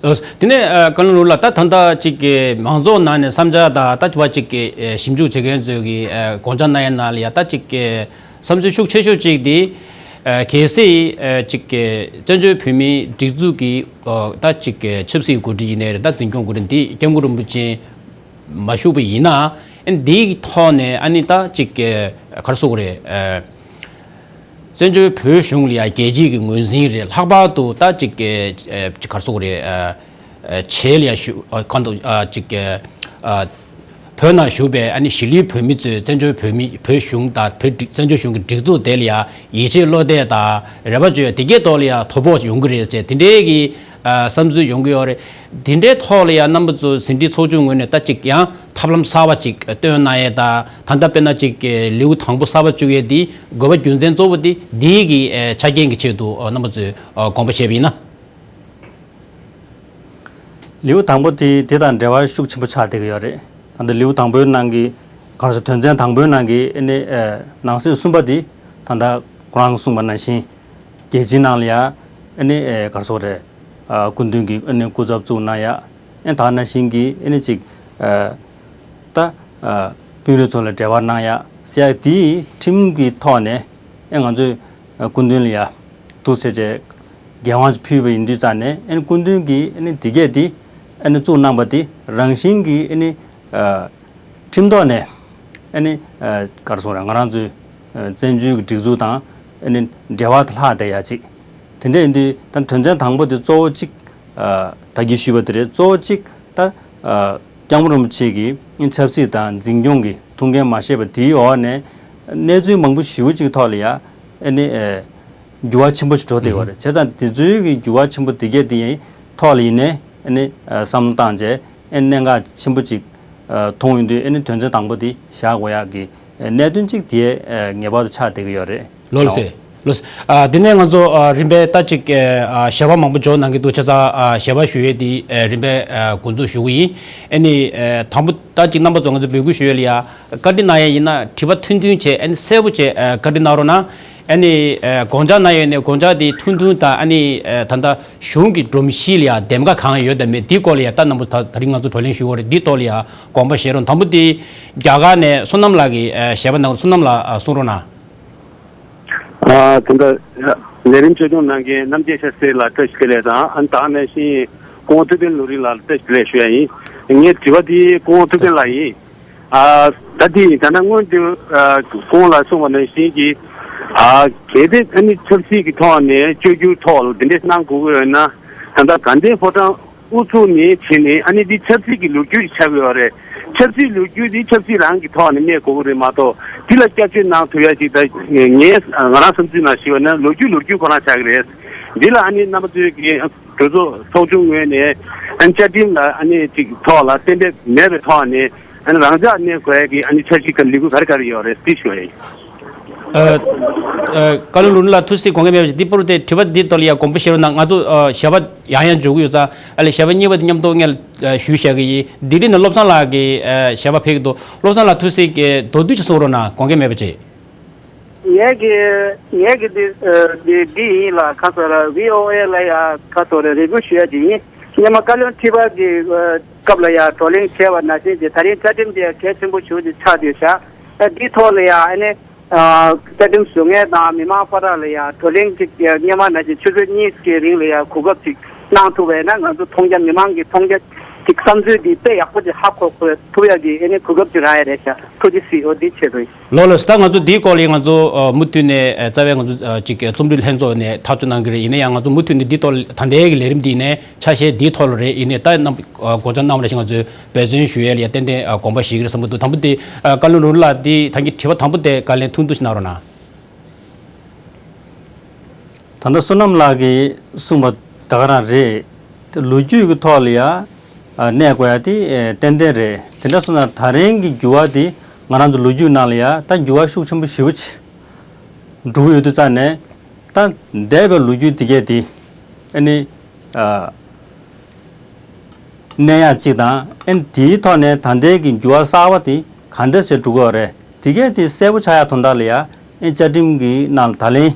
ཨ། དེ་ནས་ཨ། བཀའ་བློན་ལུགས་ལ། ད་ད་ལྟ་ཅིག་གི་མང་ཚོགས་ནང་ནས་བསམ་འཆར་དང་། ད་ཅིག་བ་ཅིག་གི་ཨ། ཞིབ་འཇུག་བྱེད་མཁན་ཚོས་ཀྱི་ཨ། དགོངས་འཆར་གནང་ཡ་ནང་ལ་ཡ། ད་ཅིག་གི་བསམ་ཚུལ་ཤུགས་ཆེ་ཤོས་ཅིག་དེ་ཨ། གལ་སྲིད་ཨ། ཅིག་གི་བཙན་བྱོལ་བོད་མིའི་སྒྲིག་འཛུགས་ཀྱི་ཨ། ད་ཅིག་གི་ཆབ་སྲིད་འགོ་ཁྲིད་ཡིན་ནའི་རེད། ད་འཛིན་སྐྱོང་འགོ་ཁྲིད་འདི་སྐྱབས་མགོན་རིན་པོ་ཆེ་མ་བཞུགས་པ་ཡིན་ན། ཨ་ནི་འདིའི་ཐོག་ནས་ཨ་ནི་ད་ཅིག་གི་ག་རེ་ཟེར་དགོས་རེད། ཨ། བཙན་བྱོལ་བོད་གཞུང་ལ་ཡ་རྒྱལ་སྤྱིའི་གི་ངོས་འཛིན་རེད། ལྷག་པར་དུ་ད་ཅིག་གི་ཨ། ཅིག་ག་རེ་ཟེར་དགོས་རེད། ཨ། ཨ། བྱེས་ལ་ཡ་ཞུ། ཨ། གང་དུ་ཨ། ཅིག་གི་ཨ། བོད་ནང་བཞུགས་པའི་ཨ་ནི་གཞིས་ལུས་བོད་མི་ཚོས་བཙན་བྱོལ་བོད་མི། བོད་གཞུང་དང་བོད་སྒྲིག་བཙན་བྱོལ་གཞུང་གི་སྒྲིག་འཛུགས་དེ་ལ་ཡ་ཡིད་ཆེས་བློ་གཏད་དང་རེ་བ་བཅོལ་དེ་གའི་ཐོག་ལ་ཡ་དོ་ཕོག་ཡོང་གི་རེད་ཟེར། དེ་འདྲའི་གི་ཨ། བསམ་ཚུལ་ཡོང་གི་ཡོད་རེད། དེ་འདྲའི་ཐོག་ལ་ཡ་རྣམ་པ་ཚོ་ཟིན་བྲིས་ཚོགས་ཆུང་ངོས་ནས་ད་ཅིག་ཡང་ཐབས་ལམ་གསར་པ་ཅིག་བཏོན་གནང་ཡས་དང་། ད་ལྟ་དཔེར་ན་ཅིག་ལེའུ་དང་པོ་གསར་པ་བཅུག་ཡས་འདི་དགོས་པ་རྒྱུ་མཚན་གཙོ་བོ་འདི་འདིའི་གི་ཨ། ཆ་རྐྱེན་གྱི་ཆེད་དུ་ཨ། རྣམ་པ་ཚོས་ཨ། དགོངས་པ་བཞེས་པ་ཡིན་ན། ལེའུ་དང་པོ་དེ་དེ་དང་འབྲེལ་བ་ཤུགས་ཆེན་པོ་ཆགས་བསྡད་ཀྱི་ཡོད་རེད། ད་ལྟ་ལེའུ་དང་པོའི་ནང་གི་ག་རེ་ཟེར། དོན་ཚན་དང་པོའི་ནང་གི་ཨ་ནི་ཨ། ནང་གསེས་གསུམ་པ་དེ་ད་ལྟ་ཁོ་རང་གསུངས་པ་ནང་བཞིན་རྒྱལ་སྤྱིའི་ནང་ལ་ཡ་ཨ་ནི་ཨ། ག་རེ་ཟེར་དགོས་རེད། ཨ། སྐུ་མདུན་གྱི་ཨ་ནི་སྐུ་ཚབ་བཙུགས་གནང་ཡ། ཨ། ད་ནང་བཞིན་གྱི་ཨ་ནི་ཅིག་ཨ། ད་ཨ། དཔོན་རིགས་ཚོ་ལ་འབྲེལ་བ་གནང་ཡ་ཟེར་ཡ་དེའི་ཁྲིམས་ཀྱི་ཐོག་ནས་ཨ། ང་ཚོས་ཨ། སྐུ་མདུན་ལ་ཡ་འདུག་ཟེར་བྱས་འགན་དབང་ཅིག་ཕུལ་བ་ཡིན་དུས་ཙང་ནས། ཨ་ནི་སྐུ་མདུན་གྱིས་ཨ་ནི་དེ་གས་དེ་ཨ་ནི་བཙུགས་གནང་པ་དེ་རང་བཞིན་གྱིས་ཨ་ནི་ཨ། ཁྲིམས་ཐོག་ནས་ཨ་ནི་ཨ། ག་རེ་ཟེར་དགོས་རེད། ང་རང་ཚོའི་ཨ། བཙན་བྱོལ་གྱི་སྒྲིག་འཛུགས་དང་ཨ་ནི་འབྲེལ་བ་དེ་ལྷག་བསྡད་ཡ་ཅིག་དེ་འདྲ་ཡིན་དུས་ད་དོན་ཚན་དང་པོ་དེ་གཙོ་བོ་གཅིག་ཨ། ད་གིན་ཞུས་པ་དེ་རེད། གཙོ་བོ་གཅིག་ད་ཨ། སྐྱབས་མགོན་རིན་པོ་ཆེ་གི་ཆབ་སྲིད་དང་འཛིན་སྐྱོང་གི་ཐུགས་འགན་མ་བཞེས་པ་དེའི་འོག་ནས་གནས་ཚུལ་མང་པོ་ཞེ་པོ་ཅིག་ཐོག་ལ་ཡ་ཨ་ནི་ཨ། འགྱུར་བ་ཆེན་པོ་ཞིག་འགྲོ་བསྡད་ཡོད་རེད། བྱས་ཙང་དེ་ཚོའི་གི་འགྱུར་བ་ཆེན་པོ་དེ་གས་དེ་ཡི་ཐོག་ལ་ཡིན་ནའི་ཨ་ནི་ཨ། བསམ་བློ་བཏང་བྱས་ཨ་ནི་གནད་འགག་ཆེན་པོ་ཅིག་ཨ། མཐོང་ཡོང་དུས་ཨ་ནི་དོན་ཚན་དང་པོ་དེ་བཞག་དགོས་ཡག་གི་ཨ། གནད་དོན་གཅིག་དེ་ཨ། ངེས་པར་དུ་ཆགས་བསྡད་ཀྱི་ཡོད་རེད། ལགས་སོ། ལགས་སོ། ཨ། དེ་ནས་ང་ཚོ་ཨ། རིམ་པས་ད་ཅིག་ཨ། ཞལ་པར་མང་པོ་འབྱོར་གནང་གི་འདུག་བྱས་ཙང་ཨ། ཞལ་པར་ཞུ་ཡས་དེ་ཨ། རིམ་པས་ཨ། འགོ་འཛུགས་ཞུ་གི་ཡིན། ཨ་ནི་ཨ། དང་པོ་ད་ཅིག་རྣམ་པ་ཚོ་ང་ཚོ་འབོད་སྐུལ་ཞུ་ཡས་ལ་ཡ། བཀའ་འདྲི་གནང་ཡས་ཡིན་ན་དྲི་བ་ཐུང་ཐུང་བྱས། ཨ་ནི་གསལ་པོ་བྱས་ཨ། བཀའ་འདྲི་གནང་རོགས་གནང་། ཨ་ནི་ཨ། དགོངས་འཆར་གནང་ཡས་ཡིན་ན་དགོངས་འཆར་དེ་ཐུང་ཐུང་དང་། ཨ་ནི་ཨ། ད་ལྟ་གཞུང་གི་སྒྲོམ་གཞི་ལ་ཡ་འདེམས་ཀ་གང་ཡོད་དང་མེད་འདིའི་སྐོར་ལ་ཡ། ད་རྣམ་པ་ད་ད་རིང་ང་ཚོ་བགྲོ་གླེང་ཞུ་དགོས་རེད། འདིའི་ཐོག་ལ་ཡ་དགོངས་པ་བཞེས་རོགས། དང་པོ་དེ་རྒྱ་གར་ནས་བསོད་ནམས་ལགས་ཀྱིས་ཨ། ཞལ་པར་གནང་། བསོད་ནམས་ལགས་ཨ། གསུང་རོགས་གནང་། ཨ། ད་ལྟ་ལས་རིམ་གཙོ་སྐྱོང་གནང་མཁན་རྣམ་རྒྱལ་ཤཱ་སྟྲི་ལགས་བཀྲ་ཤིས་བདེ་ལེགས་དང་། ཨ་ནི་ད་ག་ནང་བཞིན་སྐུ་ངོ་ཐུབ་བསྟན་ལུང་རིགས་ལགས་ལ་བཀྲ་ཤིས་བདེ་ལེགས་ཞུ་ཡ་ཡིན། ངའི་དྲི་བ་འདི་སྐུ་ངོ་ཐུབ་བསྟན་ལགས་ཡིན། ཨ། ད་འདི་ད་ནང་སྔོན་དུ་ཨ། སྐུ་ངོ་ལགས་གསུངས་པ་ནང་བཞིན་གྱི་ཨ། གལ་ཏེ་ཨ་ནི་ཆབ་སྲིད་ཀྱི་ཐོག་ནས་བཅོས་བསྒྱུར་ཐོག་ལ་འདི་འདྲས་གནང་དགོས་ཀྱི་ཡོད་ན། ད་ལྟ་དགའ་ལྡན་ཕོ་བྲང་ཨུ་ཚུགས་ནས་བྱས་ནས། ཨ་ནི་འདི་ཆབ་སྲིད་ཀྱི་ལོ་རྒྱུས་ཤིག་ཆགས་ཀྱི་ཡོད་རེད། ཆབ་སྲིད་ལོ་རྒྱུས་འདི་ཆབ་སྲིད་རང་གི་ཐོག་ནས་གནས་དགོས་ཀྱི་རེད་མ་གཏོགས། འདི་ལ་བསྐྱར་བཅོས་གནང་ཐུབ་ཡ་ཞིག་ད་ངས་ང་རང་བསམ་ཚུལ་ནང་ཞུས་པ་ན་ལོ་རྒྱུས་ལོ་རྒྱུས་ཁོ་རང་ཆགས་ཀྱི་རེད། འདི་ལ་ཨ་ནི་རྣམ་པ་ཚོས་ཀྱི་གྲོས་ཚོགས་ཚོགས་ཆུང་ངོས་ནས་ཨ་ནི་བཅའ་ཁྲིམས་ལ་ཨ་ནི་ཅིག་ཐོག་ལ་གཏན་འབེབས་མེད་པའི་ཐོག་ནས་ཨ་ནི་རང་འཇགས་གནས་དགོས་ཡ་གི་ཨ་ནི་འཆར་གཞི་ག་ལས་འགུལ་ག་རེ་ག་རེ་ཡོད་རེད་འདི་ཞུ་ཡ་ཡིན། ཨ། ཨ། བཀའ་བློན་ལུང་རིགས་ལགས་ཐུགས་སྲིད་དགོངས་འགལ་མེད་པ་ཅིག་འདི་པུར་དེ་དྲི་བ་འདི་ཐོག་ལ་ཡ་དགོངས་པ་བཞེས་རོགས་གནང་། ང་ཚོ་ཨ། ཞལ་པར་ཡང་ཡང་འབྱོར་གྱི་ཡོད་ཙང་། ཨ་ལས་ཞལ་པར་གཉིས་པ་དེ་མཉམ་དུ་སྔོན་ལ་ཨ། ཞུས་བཞག་གི་ཡིན། ལྡི་ལི་ནས་བློ་བཟང་ལགས་ཀྱིས་ཨ། ཞལ་པར་ཕེབས་ཀྱི་འདུག་བློ་བཟང་ལགས་ཐུགས་སྲིད་ཀྱིས་མདོར་བསྡུས་ཅིག་གསུང་རོགས་གནང་། དགོངས་འགལ་མེད་པ་ཅིག་ངས་ཀྱི་ངས་ཀྱི་འདི་ཨ། འདི་འདི་ཡིན་ལ། ཁ་སོ་ར་བྷི་ཨོ་ཨེ་ལ་ཡ་ཁ་སོ་ར་རེ་སྐུལ་ཞུ་ཡ་ཅིག་ཡིན། སྔོན་མ་བཀའ་བློན་ཁྲི་པ་གི་ཨ། སྐབས་ལ་ཡ་བགྲོ་གླེང་བྱས་པ་ནང་བཞིན་གྱི་ད་རིང་བཅའ་ཁྲིམས་དེ་གལ་ཆེན་པོ་ཞེ་པོ་ཅིག་ཆགས་བསྡད་ཤག་ཨ། འདིའི་ཐོག་ལ་ཡ་ཨ་ནི་ཨ། བཅའ་ཁྲིམས་བཟོ་མཁན་དང་མི་མང་བར་ལ་ཡ་བགྲོ་གླེང་ཅིག་སྔོན་མ་ནང་བཞིན་ཆུ་ཚོད་གཉིས་ཀྱི་རིང་ལ་ཡ་གོ་སྐབས་ཅིག་གནང་ཐུབ་པ་ཡིན་ན། ང་ཚོ་མཐོང་རྒྱ་མི་མང་གི་མཐོང་རྒྱ་ཅིག་བསམ་ཚུལ་འདི་དཔེ་ཡག་པོ་ཅིག་ཧ་གོ་གོ་ཐུབ་ཡ་གི་ཨ་ནི་གོ་སྐབས་ཅིག་རག་ཡ་རེད་ཤག་ཐུགས་རྗེ་གཟིགས། འོ་འདི་ཆེད་དུ་ཡིན། ལགས་ལགས། ད་ང་ཚོ་འདིའི་སྐོར་ལ་ང་ཚོ་ཨ། མུ་མཐུད་ནས་ཨ། རྩ་བའི་ང་ཚོ་ཨ། ཅིག་རྩོམ་སྒྲིག་ལྷན་ཚོགས་ནས་ཐག་གཅོད་གནང་གི་རེད། ཡིན་ན་ཡང་ང་ཚོ་མུ་མཐུད་ནས་འདིའི་ཐོག་ལ་ད་ལྟའི་གི་ལས་རིམ་འདི་ནས་ཆ་ཤས་འདིའི་ཐོག་ལ་རེད། ཡིན་ནའི་ད་རྣམ་ཨ། དགོངས་འཆར་གནང་བ་ནང་བཞིན་ང་ཚོས་འབད་བརྩོན་ཞུ་ཡས་ལ་ཡ་ཏན་ཏན་ཨ། དགོངས་པ་བཞེས་ཀྱི་རེད་བསམ་གྱི་འདུག་དང་པོ་དེ་ཨ། བཀའ་བློན་ལུང་རིགས་ལགས། འདི་ད་གིན་དྲི་བ་དང་པོ་དེ་བཀའ་ལན་ཐུང་ཐུང་ཞིག་གནང་རོགས་གནང་། ད་ལྟ་བསོད་ནམས་ལགས་ཀྱིས་གསུངས་པ་ད་ག་རང་རེད། དེ་ལོ་རྒྱུས་ཀྱི་ཐོག་ལ་ཡ་ཨ། གནས་དགོས་ཡ་དེ་ཨ། ཏན་ཏན་རེད། དེ་འདྲ་སོང་ན་ད་རིང་གི་འགྱུར་བ་དེ་ང་རང་ཚོ་ལོ་རྒྱུས་ནང་ལ་ཡ་ད་འགྱུར་བ་ཤུགས་ཆེན་པོ་ཞེ་པོ་ཅིག་འགྲོ་གི་ཡོད་དུས་ཙང་ནས། ད་འདས་པའི་ལོ་རྒྱུས་དེ་གས་དེ་ཨ་ནི་ཨ། གནས་ཡག་ཅིག་དང་། ཨ་ནི་དེའི་ཐོག་ནས་ད་ལྟའི་གི་འགྱུར་བ་གསར་པ་དེ་ག་འདྲ་ཞིག་འགྲོ་གི་ཡོད་རེད། དེ་གས་དེ་གསལ་པོ་ཆགས་ཡག་དོན་དག་ལ་ཡ་ཨ། བཅའ་ཁྲིམས་ཀྱི་ནང་ལ་ད་ལན་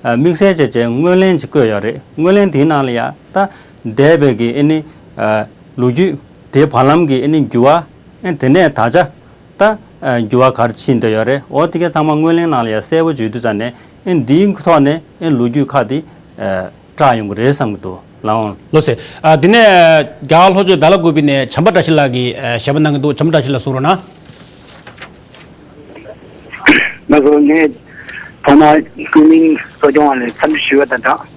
ཨ། དམིགས་བསལ་བྱས་བྱས་སྔོན་གླེང་ཅིག་བཀོད་ཡོད་རེད། སྔོན་གླེང་དེའི་ནང་ལ་ཡ་ད་ འདས་པའི་གི་ཨེ་ནི་ལོ་རྒྱུས་དེའི་བར་ལམ་གྱི་ཨེ་ནི་འགྱུར་བ། ཨེ་དེ་ནས་ད་ཆ་ད་འགྱུར་བ་ག་རེ་ཕྱིན་བསྡད་ཡོད་རེད། འོ་དེ་གའི་ཚང་མ་སྔོན་གླེང་ནང་ལ་ཡང་གསལ་པོ་བརྗོད་དུས་ཙང་ནས་ཨེ་འདིའི་ཐོག་ནས་ཨེ་ལོ་རྒྱུས་ཁག་དེ་བསྒྲགས་ཡོང་གི་རེད་བསམ་གྱི་འདུག་ལགས་འོང་། ལགས་སོ། ཨ་འདི་ནས་རྒྱ་གར་ལྷོ་ཕྱོགས་སྦེ་ལ་ཀུ་པི་ནས་བྱམས་པ་བཀྲ་ཤིས་ལགས་ཀྱིས་ཨ་ཞལ་པར་གནང་གི་འདུག་བྱམས་པ་བཀྲ་ཤིས་ལགས་གསུང་རོགས་གནང་། ང་ཚོ་ནས་ཐོག་མར་ཀུན་གླེང་གཙོ་སྐྱོང་བ་ལ་འཚམས་འདྲི་ཞུ་བ་དང་སྦྲགས།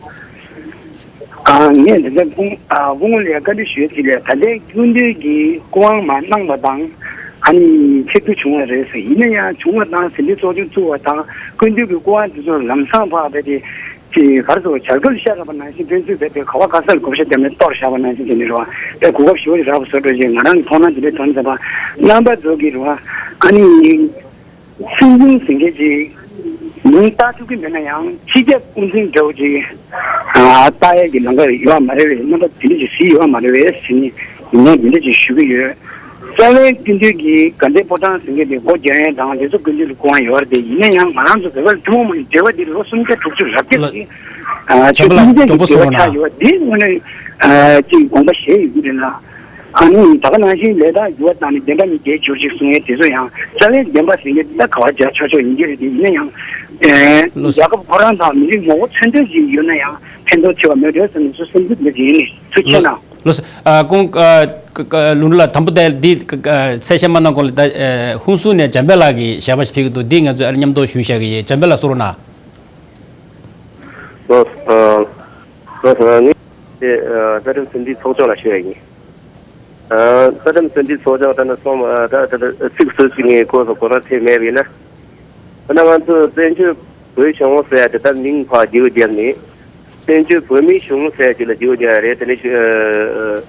ཨ་ངས་འདི་འདྲ་སྐུ་ཨ་སྐུ་ངོ་ལ་བཀའ་འདྲི་ཞུ་ཡ་ཅིག་ལས། ད་ལྟའི་སྐུ་མདུན་གྱིས་སྐུ་དབང་མར་གནང་བ་དང་ཨ་ནི་ཆིབས་བསྒྱུར་བྱུང་བ་རེད་ཟེར། ཡིན་ན་ཡང་བྱུང་བ་དང་ཟིན་བྲིས་ཚོགས་ཆུང་བཙུགས་པ་དང་སྐུ་མདུན་གྱི་སྐུ་དབང་དེ་ཚོ་ལམ་སང་ཕར་བས་ཏེ་ཅིག་ག་རེ་ཟེར་བ། བྱ་རྒོད་ཤ་ར་བ་ནང་བཞིན་ཕན་ཚུན་བས་ཏེ་ག་བ་ག་ས་ལ་བགོ་བཤའ་བརྒྱབ་ནས་གཏོར་བཞག་པ་ནང་བཞིན་དེ་འདྲ་རེད་བ། དེ་གོ་སྐབས་ཞེ་པོ་ཅིག་རག་པ་བཟོ་འགྲོ་ཞེས་ང་རང་གི་མཐོང་སྣང་དེ་འདྲ་དོན་ཚན་པ། རྣམ་པ་ཚོ་གི་རེད་བ། ཨ་ནི། སྲིད་འཛིན་ཟེར་མཁན་ཅིག་མིང་བཏགས་ཐུབ་ཀྱི་མེད་ན་ཡང་སྤྱི་ཁྱབ་དབུ་འཛིན་འདྲ་བོ་ཅིག་ཨ་བཏགས་ཡས་ཀྱི་ལམ་ཁ་ཡོད་མ་རེད་པས། རྣམ་པ་དེ་འདྲ་ཅིག་གཟིགས་ཡོད་མ་རེད་པས་ཟེར་ནས་ཡིན་ནའི་འདི་འདྲ་ཅིག་ཞུ་གི་ཡོད། རྩ་བའི་སྐུ་མདུན་གྱིས་དགའ་ལྡན་ཕོ་བྲང་ཟེར་མཁན་དེ་སྒོ་རྒྱག་ཡས་དང་དེ་ཚོ་སྐུ་མདུན་ལ་སྐུ་དབང་ཡོད་རེད་དེ། ཡིན་ན་ཡང་ང་རང་ཚོ་བོད་པ་ལ་ཐུན་མོང་མ་ཡིན་འབྲེལ་བ་འདི་ལོ་སུམ་བརྒྱ་དྲུག་ཅུ་རེ་བརྒྱད་ལ་ཅིག་ཨ་ཅིག་སྐུ་མདུན་གྱི་འབྲེལ་བ་ཆགས་ཡོད་པ་འདི་དངོས་གནས་ཨ་ཅིག་དགོངས་པ་བཞེས་ཡོད་ཀྱི་རེད་ལ། ཨ་ནི་ད་ག་ནང་བཞིན་ལས་དང་འགྱུར་བ་བཏང་ནས་བདེན་པ་གཉིས་བརྒྱད་འགྱུར་ཅིག་གསུང་ཡས་དེ་ཚོ་ཡང་རྩ་བའི་བདེན་པ་ཟེར་མཁན་ད་ག་བ་རྒྱག་ཆོག་ཆོག་ཡིན་གྱི་རེད་དེ། ཡིན་ན་ཡང་ཨེ་ལོ། རྒྱལ་ཁབ་ཁོ་རང་དང་མི་རིགས་ངོ་བོ་མཚོན་དོན་ཅིག་ཡོད་ན་ཡང་ཕན་ཐོགས་ཆེ་བ་མེད་འགྲོ་བསམ་ནས་སུ་སེམས་ཚིག་འདི་ཡིན་ནས་ཐུགས་རྗེ་ཆེ་གནང་། ལགས་སོ། ཨ་ཀུན་ཨ་ཀ་ཀ་ལུང་རིགས་ལགས། དང་པོ་དེ་འདི་ཀ་ཀ་གསལ་བཤད་མ་གནང་གོང་ལ་ད་ཨ་ཧུན་སུར་ནས་འཇམ་དཔལ་ལགས་ཀྱིས་ཞལ་པར་ཞིག་ཕུལ་གྱི་འདུག་འདི་ང་ཚོས་ཨ་མཉམ་དུ་ཞུས་བཞག་གི་ཡིན། འཇམ་དཔལ་ལགས་གསུང་རོགས་གནང་། ལགས་སོ། ལགས་སོ། ངས་དེ་ཨ་རྩ་ཁྲིམས་ཟིན་བྲིས་ཚོགས་ཆུང་ལ་ཞུ་ཡ་ཡིན། ཨ་རྩ་ཁྲིམས་ཟིན་བྲིས་ཚོགས་ཆུང་ད་ནི་སོང་ཨ་ད་ད་ད་ཚིག་སུ་ཞིག་ངས་གོ་སོང་གོ་ན་ཐེ་མེད་པ་ཡིན་ན། ད་ནི་ང་ཚོ་བཙན་བྱོལ་བོད་གཞུང་ཟེར་ཡ་དེ་ད་མིང་ཕར་བསྒྱུར་བརྒྱབ་ནས་བཙན་བྱོལ་བོད་མིའི་གཞུང་ཟེར་ཡ་ཅིག་ལ་བསྒྱུར་བརྒྱབ་ཡ་རེད། དེ་ནས་ཨ་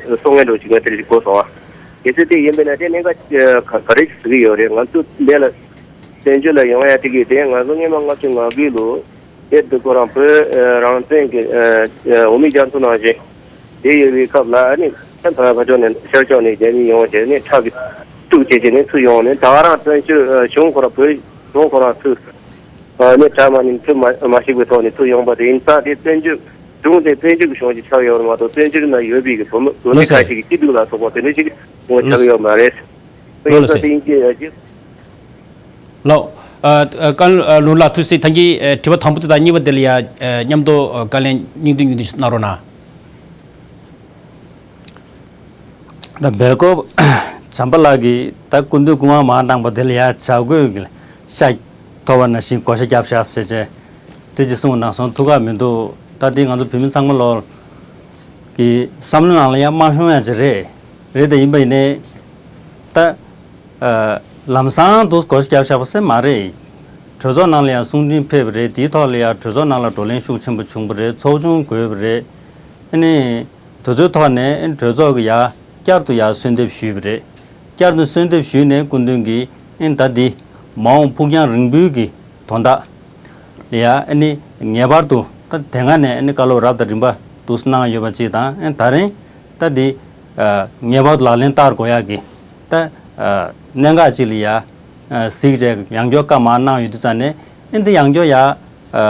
ཨ་གསུང་མཁན་འདྲ་བོ་ཞིག་ངས་དེ་འདྲ་ཞིག་གོ་སོང་བ། གལ་སྲིད་དེ་ཡིན་པ་ན་དེ་གནད་འགག་ག་ག་རེ་ཞིག་ཟེར་གྱི་ཡོད་རེད། ང་ཚོ་འདི་ལ་བཙན་བྱོལ་ལ་ཡོང་ཡ་དེ་གི་དེ་ང་ཚོ་སྔོན་མ་ལྔ་བཅུ་ང་དགུའི་ལོ། དེ་དུས་ཁོ་རང་བོད་ཨ་རང་བཙན་གྱི་ཨ་ཨ་འོས་མི་རྒྱ་མཚོ་ནང་བཞིན་དེ་ཡོད་པའི་སྐབས་ལ་ཨ་ནི་ཕ་ཕ་ཕ་ཕྱོགས་ནས་ཤར་ཕྱོགས་ནས་རྒྱ་མི་ཡོང་བྱས་ནས་ཁྲག་གི་དཀྲུག་བྱས་བྱས་ནས་ཚུར་ཡོང་ནས་ད་ག་རང་བཙན་བྱོལ་ཨ་གཞུང་ཁོ་རང་བོད་གཞུང་ཁོ་རང་ཚུར་ཨ་ནི་གྲ་མ་ཉིན་ཚུར་མ་མ་ཞིག་པའི་ཐོག་ནས་ཚུར་ཡོང་པ་དེ་ཡིན་ཙང་དེ་བཙན་བྱོལ་གཞུང་དེ་བཙན་བྱོལ་གྱི་གཞུང་ཞིག་ཆགས་ཡོད་རེད་མ་གཏོགས་བཙན་བྱོལ་ནང་ཡོད་པའི་གི་བོད་མི་བོད་མི་ལགས་སོ། ཁ་ཅིག་གི་སྐྱིད་སྡུག་ལ་སོགས་པ་དེ་འདྲ་ཞིག་ངོ་ཆགས་ཡོད་མ་རེད། ལགས་སོ། ལགས་སོ། ལགས། ཨ་ཨ་ཀན་ཨ་ལུང་ལགས་ཐུགས་སྲས་ཐང་གི་ཨ་དྲི་བ་དང་པོ་དེ་དང་གཉིས་པ་དེ་ལ་ཡ་ཨ་མཉམ་དུ་ཨ་བཀའ་ལན་སྙིང་བསྡུས་སྙིང་བསྡུས་གནང་རོགས་གནང་། ད་སྦེལ་ཀོབ་བྱམས་པ་ལགས་ཀྱིས་ད་སྐུ་མདུན་སྐུ་དབང་མར་གནང་པ་དེ་ལ་ཡ་བྱ་རྒོད་ཀྱི་ཤ་ཐོབ་པ་ནང་བཞིན་བགོ་བཤའ་བརྒྱབ་བཞག་ཟེར་བྱས་དེ་ཅིག་གསུངས་གནང་སོང་། ཐུགས་ཁག་མི་འདུག་ད་དེ་ང་ཚོ་བོད་མི་ཚང་མ་ལོག་གི་བསམ་བློ་ནང་ལ་ཡང་མ་ཤོང་ཡ་ཅིག་རེད། རེད་དེ་ཡིན་པ་ཡིན་ནའི་ད། ཨ་ལམ་སང་དུ་བགོ་བཤའ་བརྒྱབ་བཞག་པ་ཟེར་མ་རེད། གྲོས་ཚོགས་ནང་ལ་ཡང་གསུང་འཕྲིན་ཕེབས་པ་རེད། དེའི་ཐོག་ལ་ཡང་གྲོས་ཚོགས་ནང་ལ་བགྲོ་གླེང་ཤུགས་ཆེན་པོ་བྱུང་བ་རེད། ཚོགས་ཆུང་བགོས་པ་རེད། ཨ་ནི་དེ་ཚོའི་ཐོག་ནས་ཨ་ནི་གྲོས་ཚོགས་ཀྱི་ཡ་བསྐྱར་དུ་ཡ་གསོལ་འདེབས་ཞུས་པ་རེད། བསྐྱར་དུ་གསོལ་འདེབས་ཞུས་ནས་སྐུ་མདུན་གྱིས་ཨ་ནི་ད་འདི་མ་འོངས་ཕུགས་རྒྱང་རིང་པོའི་གི་དོན་དག་ལ་ཡ་ཨ་ནི་ངེས་པར་དུ་ད་དེ་སྔ་ནས་ཨ་ནི་བཀའ་སློབ་རབ་དང་རིམ་པ་འདུག་གནང་ཡོད་པ་ཅིག་དང་ཨ་ནི་ད་རིང་ད་འདི་ཨ་ངེས་པར་དུ་ལག་ལེན་བསྟར་དགོས་ཡག་གི་ད་ཨ་གནད་འགག་ཅིག་ལ་ཡ་ཨ་གཟིགས་བྱས་ཡང་བསྐྱར་བཀའ་མར་གནང་ཡོད་དུས་ཙང་ནས་ཨ་ནི་འདི་ཡང་བསྐྱར་ཡ་ཨ་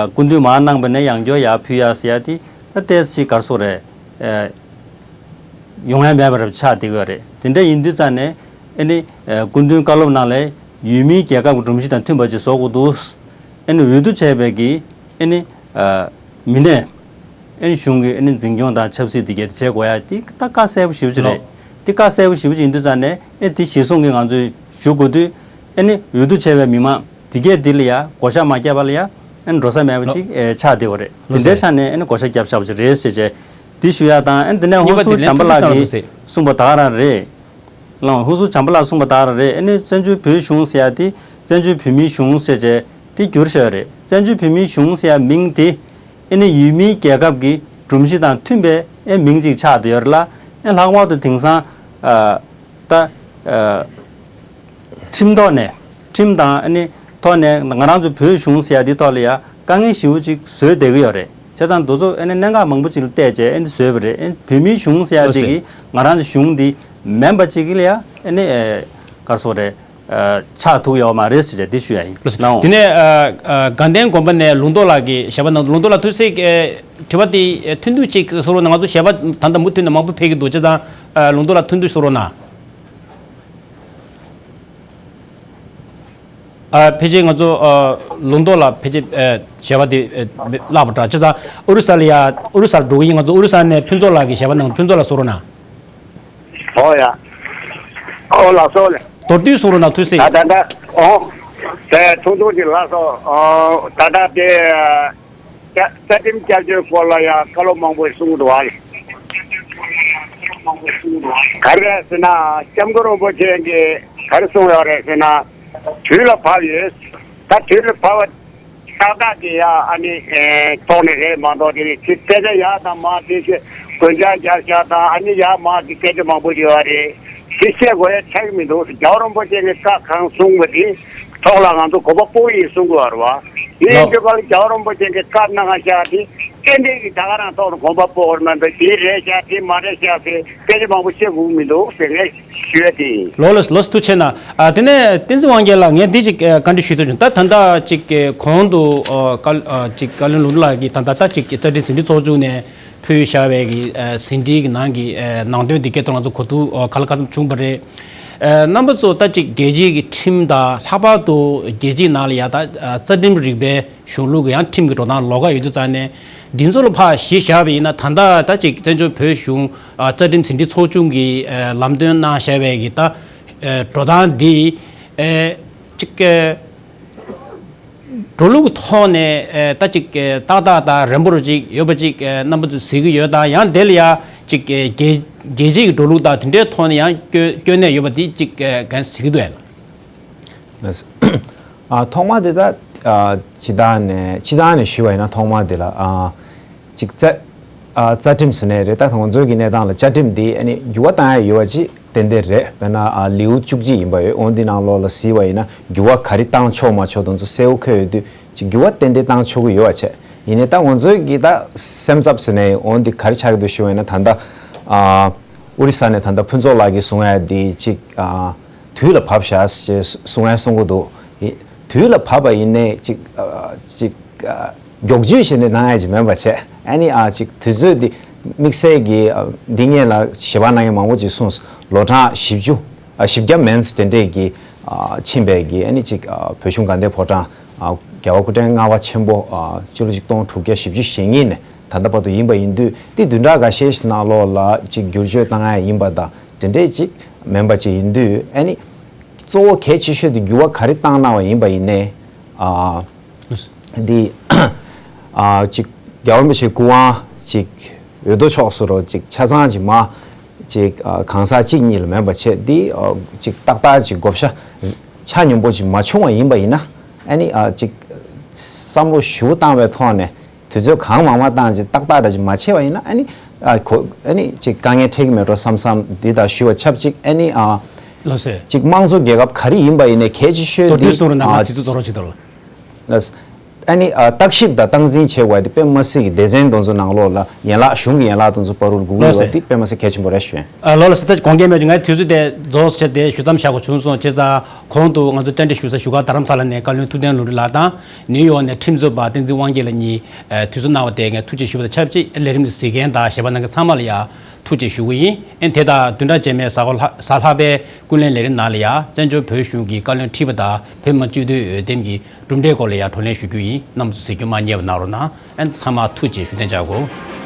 སྐུ་མདུན་མར་གནང་བ་ནས་ཡང་བསྐྱར་ཡ་ཕུལ་ཡ་ཟེར་ཡ་དེ་ད་ཏོག་ཙམ་ག་རེ་ཟེར་དགོས་རེད། ཨ་ཡོང་ཡ་མེད་པ་རབ་ཆགས་བསྡད་ཀྱི་ཡོད་རེད། དེ་འདྲ་ཡིན་དུས་ཙང་ནས་ཨ་ནི་ཨ་སྐུ་མདུན་བཀའ་སློབ་ནང་ལ་ཡུལ་མིའི་རྒྱལ་ཁབ་ཀྱི་སྒྲོམ་གཞི་དང་མཐུན་པ་ཅིག་བཟོ་དགོས་འདུག་ཨ་ནི་འོས་བསྡུ་བྱས་པའི་གི་ཨ་ནི་ཨ་མི་སྣས་ཨ་ནི་གཞུང་གི་ཨ་ནི་འཛིན་སྐྱོང་དང་ཆབ་སྲིད་དེ་གའི་བྱེད་དགོས་ཡ་དེ་ད་བཀའ་གསལ་པོ་ཞེ་པོ་ཅིག་རེད། དེ་བཀའ་གསལ་པོ་ཞེ་པོ་ཅིག་ཡིན་དུས་ཙང་ནས་ཨ་ནི་དེ་གཞིར་བཟུང་གི་ང་ཚོས་ཞུ་དགོས་དུས་ཨ་ནི་འོས་བསྡུ་བྱས་པའི་མི་མང་དེ་གས་འདི་ལ་ཡ་བགོ་བཤའ་མ་བརྒྱབ་པ་ལ་ཡ་ཨ་ནི་འགྲོ་ས་མེད་པ་ཅིག་ཨེ་ཆགས་བསྡད་པ་རེད། དེ་འདྲའི་ཆ་ནས་ཨ་ནི་བགོ་བཤའ་བརྒྱབ་བཞག་པ་ཅིག་རེད་ཟེར་བྱས་འདི་ཞུ་ཡ་དང་། ཨ་ནི་འདི་ནས་ཧུན་སུར་བྱམས་པ་ལགས་ཀྱིས་གསུངས་པ་ད་ག་རང་རེད། ལགས་ཧུན་སུར་བྱམས་པ་ལགས་གསུངས་པ་ད་ག་རང་རེད། ཨ་ནི་བཙན་བྱོལ་བོད་གཞུང་ཟེར་ཡ་དེ་བཙན་བྱོལ་བོད་མིའི་གཞུང་ཟེར་བྱས་དེ་བསྒྱུར་བཞག་ཡོད་རེད། བཙན་བྱོལ་བོད་མིའི་གཞུང་ཟེར་ཡ་མིང་དེ་ཨ་ནི་ཡུལ་མིའི་རྒྱལ་ཁབ་ཀྱི་སྒྲོམ་གཞི་དང་མཐུན་པའི་ཨེ་མིང་གཅིག་ཆགས་བསྡད་ཡོད་རེད་ལ། ཨེ་ལྷག་པར་དུ་དེང་སང་ཨ་ད་ཨ་ཁྲིམས་ཐོག་ནས་ཁྲིམས་དང་ཨ་ནི་ཐོག་ནས་ང་རང་ཚོ་བོད་གཞུང་ཟེར་ཡ་འདི་ཐོག་ལ་ཡ་དཀའ་ངལ་ཞེ་པོ་ཅིག་བཟོས་བསྡད་ཀྱི་ཡོད་རེད། བྱས་ཙང་དེ་ཚོ་ཨ་ནི་གནད་འགག་མང་པོ་ཅིག་ལ་བལྟས་བྱས་ཨ་ནི་བཟོས་པ་རེད། ཨ་ནི་བོད་མིའི་གཞུང་ཟེར་ཡ་འདི་གི་ང་རང་ཚོ་གཞུང་འདི་མིན་པ་ཅིག་གི་ལ་ཡ་ཨ་ནི་ཨེ་ག་རེ་ཟེར་དགོས་རེད། ཨ་ཆགས་ཐུབ་ཡོད་མ་རེད་ཟེར་བྱས་འདི་ཞུ་ཡ་ཡིན། ལགས་སོ། ནའོ། དེ་ནས་ཨ་ཨ་དགའ་ལྡན་དགོན་པ་ནས་ལུང་རྟོགས་ལགས་ཀྱིས་ཞལ་པར་གནང་། ལུང་རྟོགས་ལགས་ཐུགས་སྲས་ཨེ་ དྲི་བ་དེ་ཐུང་ཐུང་ཅིག་བཟོ་རོགས་གནང་། ང་ཚོ་ཞལ་པར་ད་ལྟ་མུ་མཐུད་ནས་མང་པོ་ཕེབས་ཀྱི་འདུག་བྱས་ཙང་ལུང་རྟོགས་ལགས་ཐུང་ཐུང་བཟོ་རོགས་གནང་། ཨ་ཕལ་ཆེར་ང་ཚོ་ཨ་ལུང་རྟོགས་ལགས་ཕལ་ཆེར་ཨ་ཞལ་པར་དེ་ཨ་བཀླགས་པ་འདྲ། བྱས་ཙང་ཨོ་རི་ས་ལ་ཡ་ཨོ་རི་སར་འགྲོ་གི་ཡིན། ང་ཚོ་ཨོ་རི་ས་ནས་ཕུན་ཚོགས་ལགས་ཀྱི་ཞལ་པར་གནང་། ཕུན་ཚོགས་ལགས་བཟོ་རོགས་གནང་། ཨོ་ཡ། ཨོ་ལགས་སོ་ལེ། མདོར་བསྡུས་གསུང་རོགས་གནང་། ཐུགས་སྲས། ད་ད་ད་ཨོ། དེ་ཐུང་ཐུང་ཅིག་ལགས་སོ། ཨོ་ད་ད་དེ་རྩ་ཁྲིམས་བསྐྱར་བཅོས་སྐོར་ལ་ཡང་བཀའ་སློབ་མང་པོ་གསུང་གི་འདུག་ཨ། ག་རེ་རེད་ཟེར་ན་སྐྱབས་མགོན་རིན་པོ་ཆེ་གིས་ག་རེ་གསུངས་ཡོད་རེད་ཟེར་ན། དུས་ལ་བབ་ཡོད། ད་དུས་ལ་བབ་པ། ཏག་ཏག་གི་ཡ་ཨ་ནི་ཨེ་ཐོག་ནས་རེད་མ་གཏོགས་དེ་ནི་ཅིག་སྐད་ཆ་ཡག་དང་མ་དེ་ཅིག་གོན་ཆ་རྒྱག་ཤག་དང་ཨ་ནི་ཡག་མ་དེ་སྐད་ཆ་མང་པོ་ཡོད་རེད། དེ་བཤད་དགོས་ཡ་ཆགས་ཀྱི་མི་འདུག་རྒྱལ་བ་རིན་པོ་ཆེ་གི་བཀའ་གང་གསུངས་པ་དེ་ཐོག་ལ་ང་ཚོ་གོ་བ་སྤོ་ཡིན་གསུང་དགོས་རེད་བ། ཡིན་ལགས། དུས་གང་ལ་རྒྱལ་བ་རིན་པོ་ཆེ་གི་བཀའ་གནང་ཤག་དེ་ཏན་ཏན་གྱི་ད་ག་རང་ཐོག་ལ་གོམ་པ་སྤོ་དགོས་རེད་མ་གཏོགས་དེ་རེད་ཤག་དེ་མ་རེད་ཤག་ཟེར་སྐད་ཆ་མང་པོ་བཤད་དགོས་མི་འདུག་ཟེར་ངས། ཞུ་ཡ་དེ་ཡིན། ལོ་ལོ་ལོ་ཐུགས་ཆེ་གནང་། ཨ་དེ་ནས་བསྟན་འཛིན་དབང་རྒྱལ་ལགས། ངས་འདི་ཅིག་ཨ་བཀའ་འདྲི་ཞུ་འདོད་བྱུང་། ད་ད་ལྟ་ཅིག་གོང་དུ་ཨ་བཀའ་ཨ་ཅིག་བཀའ་བློན་ལུང་རིགས་ལགས་ཀྱིས་ད་ལྟ་ད་ཅིག་རྩ་ཁྲིམས་ཟིན་བྲིས་ཚོགས་ཆུང་ནས་ཕུལ་བཞག་པའི་གི་ཨ་ཟིན་བྲིས་ཀྱི་ནང་གི་ཨ་ནང་དོན་འདི་སྐད་ཐོག་ང་ཚོ་གོ་ཐུབ་ཨ་ག་ལ་ག་ཙམ་བྱུང་བ་རེད། ཨ་རྣམ་པ་ཚོ་ད་ཅིག་རྒྱལ་སྤྱིའི་གི་ཁྲིམས་དང་ལྷག་པར་དུ་རྒྱལ་སྤྱིའི་ནང་ལ་ཡ་ད་ཨ་རྩ་ཁྲིམས་རིག་པའི་གཞུང་ལུགས་ཀྱི་ཡང་ཁྲིམས་ཀྱི་འགྲོ་སྟངས་ལོགས་ཀ་ཡོད་དུས་ཙང་ནས་འདི་ཚོ་ལ་ཕར་གཞི་བཞག་པ་ཡིན་ན། ད་ལྟ་ད་ཅིག་བཙན་བྱོལ་བོད་གཞུང་ཨ་རྩ་ཁྲིམས་ཟིན་བྲིས་ཚོགས་ཆུང་གིས་ཨ་ལམ་སྟོན་གནང་བཞག་པའི་གི་ད་ཨ་འགྲོ་སྟངས་འདི་ཨ་ཅིག་ཨ་འགྲོ་ལུགས་ཀྱི་ཐོག་ནས་ཨ་ད་ཅིག་ཨ་ཏག་ཏག་དང་རན་པོ་རུ་ཅིག་ཡོད་པ་ཅིག་ཨ་རྣམ་པ་ཚོས་གཟིགས་ཀྱི་ཡོད་དམ། ཡང་དེ་ལ་ཡ་ཅིག་ཨ་རྒྱལ་རྒྱལ་སྤྱིའི་གི་འགྲོ་ལུགས་དང་དེ་འདྲའི་ཐོག་ནས་ཡང་སྐྱོན་སྐྱོན་གནས་ཡོད་པ་དེ་ཅིག་ཨ་གང་གཟིགས་ཀྱི་འདུག་ཨ། ལགས། ཨ་ཐོག་མ་དེ་ད་ཨ་སྤྱི་བཏང་ནས་སྤྱི་བཏང་ནས་ཞུས་པ་ཡིན་ན། ཐོག་མ་དེ་ལ་ཨ་ཅིག་རྩ་ཨ་རྩ་ཁྲིམས་ཟེར་ནས་རེད། ད་ང་ཚོའི་གི་གནས་སྟངས་ལ་བཅའ་ཁྲིམས་དེ་ཨ་ནི་འགྱུར་བ་བཏང་ཡ་ཡོད་པ་ཅིག་ཏན་ཏན་རེད། དཔེར་ན་ཨ་ལེའུ་བཅུ་གཅིག་ཡིན་པ་ཡོད། འོ་འདི་ནང་ལོགས་ལ་གཟིགས་པ་ཡིན་ན་འགྱུར་བ་ག་རེ་བཏང་ཆོག་མ་ཆོག་དེ་ཚོ་གསལ་པོ་འཁོད་ཡོད་དུས། ཅིག་འགྱུར་བ་ཏན་ཏན་བཏང་ཆོག་གི་ཡོད་པ་བྱས། ཡིན་ནའི་ད་ང་ཚོའི་གི་ད་སེམས་འཚབ་ཟེར་ནས་འོ་འདི་ག་རེ་ཆགས་ཀྱི་འདུག་ཞུས་པ་ཡིན་ན། ད་ལྟ་ཨ་ཨོ་རི་ས་ནས་ད་ལྟ་ཕུན་ཚོགས་ལགས་ཀྱིས་གསུང་ཡ་འདི་ཅིག་ཨ་དུས་ལ་བབ་ཤག་ཞེས་གསུང་ཡ་གསུང་གི་འདུག་དུས་ལ་བབ་པ་ཡིན་ནའི་ཅིག་ཨ་ཅིག་ཨ་མགྱོགས་བརྗོད་བྱས་ནས་གནང་ཡ་ཅིག་མིན་པ་བྱས། ཨ་ནི་ཨ་ཅིག་དུས་ཚོད་འདི་དམིགས་བསལ་གྱི་ཨ་འདི་སྔོན་ལ་ཞལ་པར་གནང་མཁན་མང་པོ་ཅིག་གསུངས། ལོ་གྲངས་བཞི་བཅུ་ཨ་བཞི་བརྒྱ་མན་ཙམ་དེ་འདྲས་ཀྱི་ཨ་ཕྱིན་པའི་གི་ཨ་ནི་ཅིག་ཨ་བོད་གཞུང་དགའ་ལྡན་ཕོ་བྲང་ཨ་རྒྱལ་བ་སྐུ་ཕྲེང་ལྔ་པ་ཆེན་པོ་ཨ་སྤྱི་ལོ་ཆིག་སྟོང་དྲུག་བརྒྱ་བཞི་བཅུ་ཞེ་གཉིས་ནས་ད་ལྟ་བར་དུ་ཡིན་པ་ཡིན་དུས། དེ་བདུན་ཕྲག་འགའ་ཤས་ཤིག་ནང་ལོགས་ལ་ཅིག་བསྒྱུར་བཅོས་བཏང་ཡ་ཡིན་པ་དང་དེ་འདྲས་ཅིག་མིན་པ་ཅིག་ཡིན་དུས། ཨ་ནི་གཙོ་བོ་གལ་ཆེ་ཤོས་དེ་འགྱུར་བ་ག་རེ་བཏང་གནང་བ་ཡིན་པ་ཡིན་ནའི་ཨ་འདི་ཨ་ཅིག་རྒྱལ་བ་རིན་པོ་ཆེའི་སྐུ་དབང་ཅིག་འོས་བསྡུ་ཕྱོགས་སུ་རོ་ཅིག་ཆ་ཚང་ཅིག་མ་ཅིག་ཨ་གང་ཟག་གཅིག་གཉིས་ལ་མིན་པ་བྱས། འདི་ཨ་ཅིག་ཏག་ཏག་ཅིག་བགོ་བཤའ་ཆ་སྙོམས་པོ་ཅིག་མ་བྱུང་བ་ཡིན་པ་ཡིན་ན། ཨ་ནི་ཨ་ཅིག་བསམ་བློ་ཞིབ་པོ་བཏང་བའི་ཐོག་ནས་དུས་ཚོད་གང་མང་མང་བཏང་ཅིག་ཏག་ཏག་འདྲ་ཅིག་མ་བྱས་པ་ཡིན་ན། ཨ་ནི་ཨ་གོ་ཨ་ནི་ཅིག་དཀའ་ངལ་འཕྲད་ཀྱི་མེད་འགྲོ་བསམ་བསམ་འདི་དང་ཞུ་བ་ཆབས་ཅིག་ཨ་ནི་ཨ་ལགས་སེ། ཅིག་དམངས་གཙོ་རྒྱལ་ཁབ་ག་རེ་ཡིན་པ་ཡིན་ནའི་གལ་ཆེ་ཤོས་མདོར་བསྡུས་འདི་གསུང་རོགས་གནང་། ཨ་ང་དུས་ཚོད་རྫོགས་རོགས་བྱེད་དོ་ལགས། ལགས། ཨ་ནི་ཨ་བརྟག་ཞིབ་དང་སྟངས་འཛིན་བྱེད་དགོས་པ་དེ་དཔེ་མ་སྲིད་ཀྱི་སྡེ་ཚན་དེ་ཚོ་ནང་ལོགས་ལ་ཡན་ལག་གཞུང་གི་ཡན་ལག་དེ་ཚོ་བར་དུ་སྒུག་དགོས་པ་དེ་དཔེ་མ་སྲིད་གལ་ཆེན་པོ་རེད་ཞུ། ཨ་ལོ་ལགས་སེ། ད་དགོངས་འགལ་མེད་དུས་ངའི་དུས་ཚོད་དེ་རྫོགས་སོང་བྱས་ཏེ་ཞུ་མཚམས་བཞག་དགོས་བྱུང་སོང་། བྱས་ཙང་གོང་དུ་ང་ཚོ་བཅར་འདྲི་ཞུ་ས་བཞུགས་སྒར་རྡ་རམ་ས་ལ་ནས་བཀའ་བློན་ཐུབ་བསྟན་ལུང་རིགས་ལགས་དང་ནིའུ་ཡོག་ནས་ཁྲིམས་རྩོད་པ་བསྟན་འཛིན་དབང་རྒྱལ་ལགས་གཉིས་དུས་ཚོད་གནང་བ་དེ་ངས་ཐུགས་རྗེ་ཞུ་བ་དང་ཆབས་ཅིག་ལས་རིམ་འདི་གཟིགས་མཁན་དང་ཞལ་པར་གནང་མཁན་ཚང་མ་ལ་ཡང་ཐུགས་རྗེ་ཞུ་གི་ཡིན། ཨེ་དེ་དང་བདུན་ཕྲག་རྗེས་མའི་གཟའ་འཁོར་ལྷག་གཟའ་ལྷག་པའི་ཀུན་གླེང་ལས་རིམ་ནང་ལ་ཡང་བཙན་བྱོལ་བོད་གཞུང་གི་བཀའ་བློན་ཁྲི་པ་དང་བོད་མི་སྤྱི་འཐུས་འོས་འདེམས་ཀྱི་གྲུབ་འབྲས་སྐོར་ལ་ཡང་བགྲོ་གླེང་ཞུ་རྒྱུ་ཡིན། རྣམ་ཚོ་གཟིགས་རྒྱུ་མ་བསྙེལ་བ་གནང་རོགས་གནང་། ཨེ་ཚང་མ་ཐུགས་རྗེ་ཆེ། ཐུགས་རྗེ་ཆེ།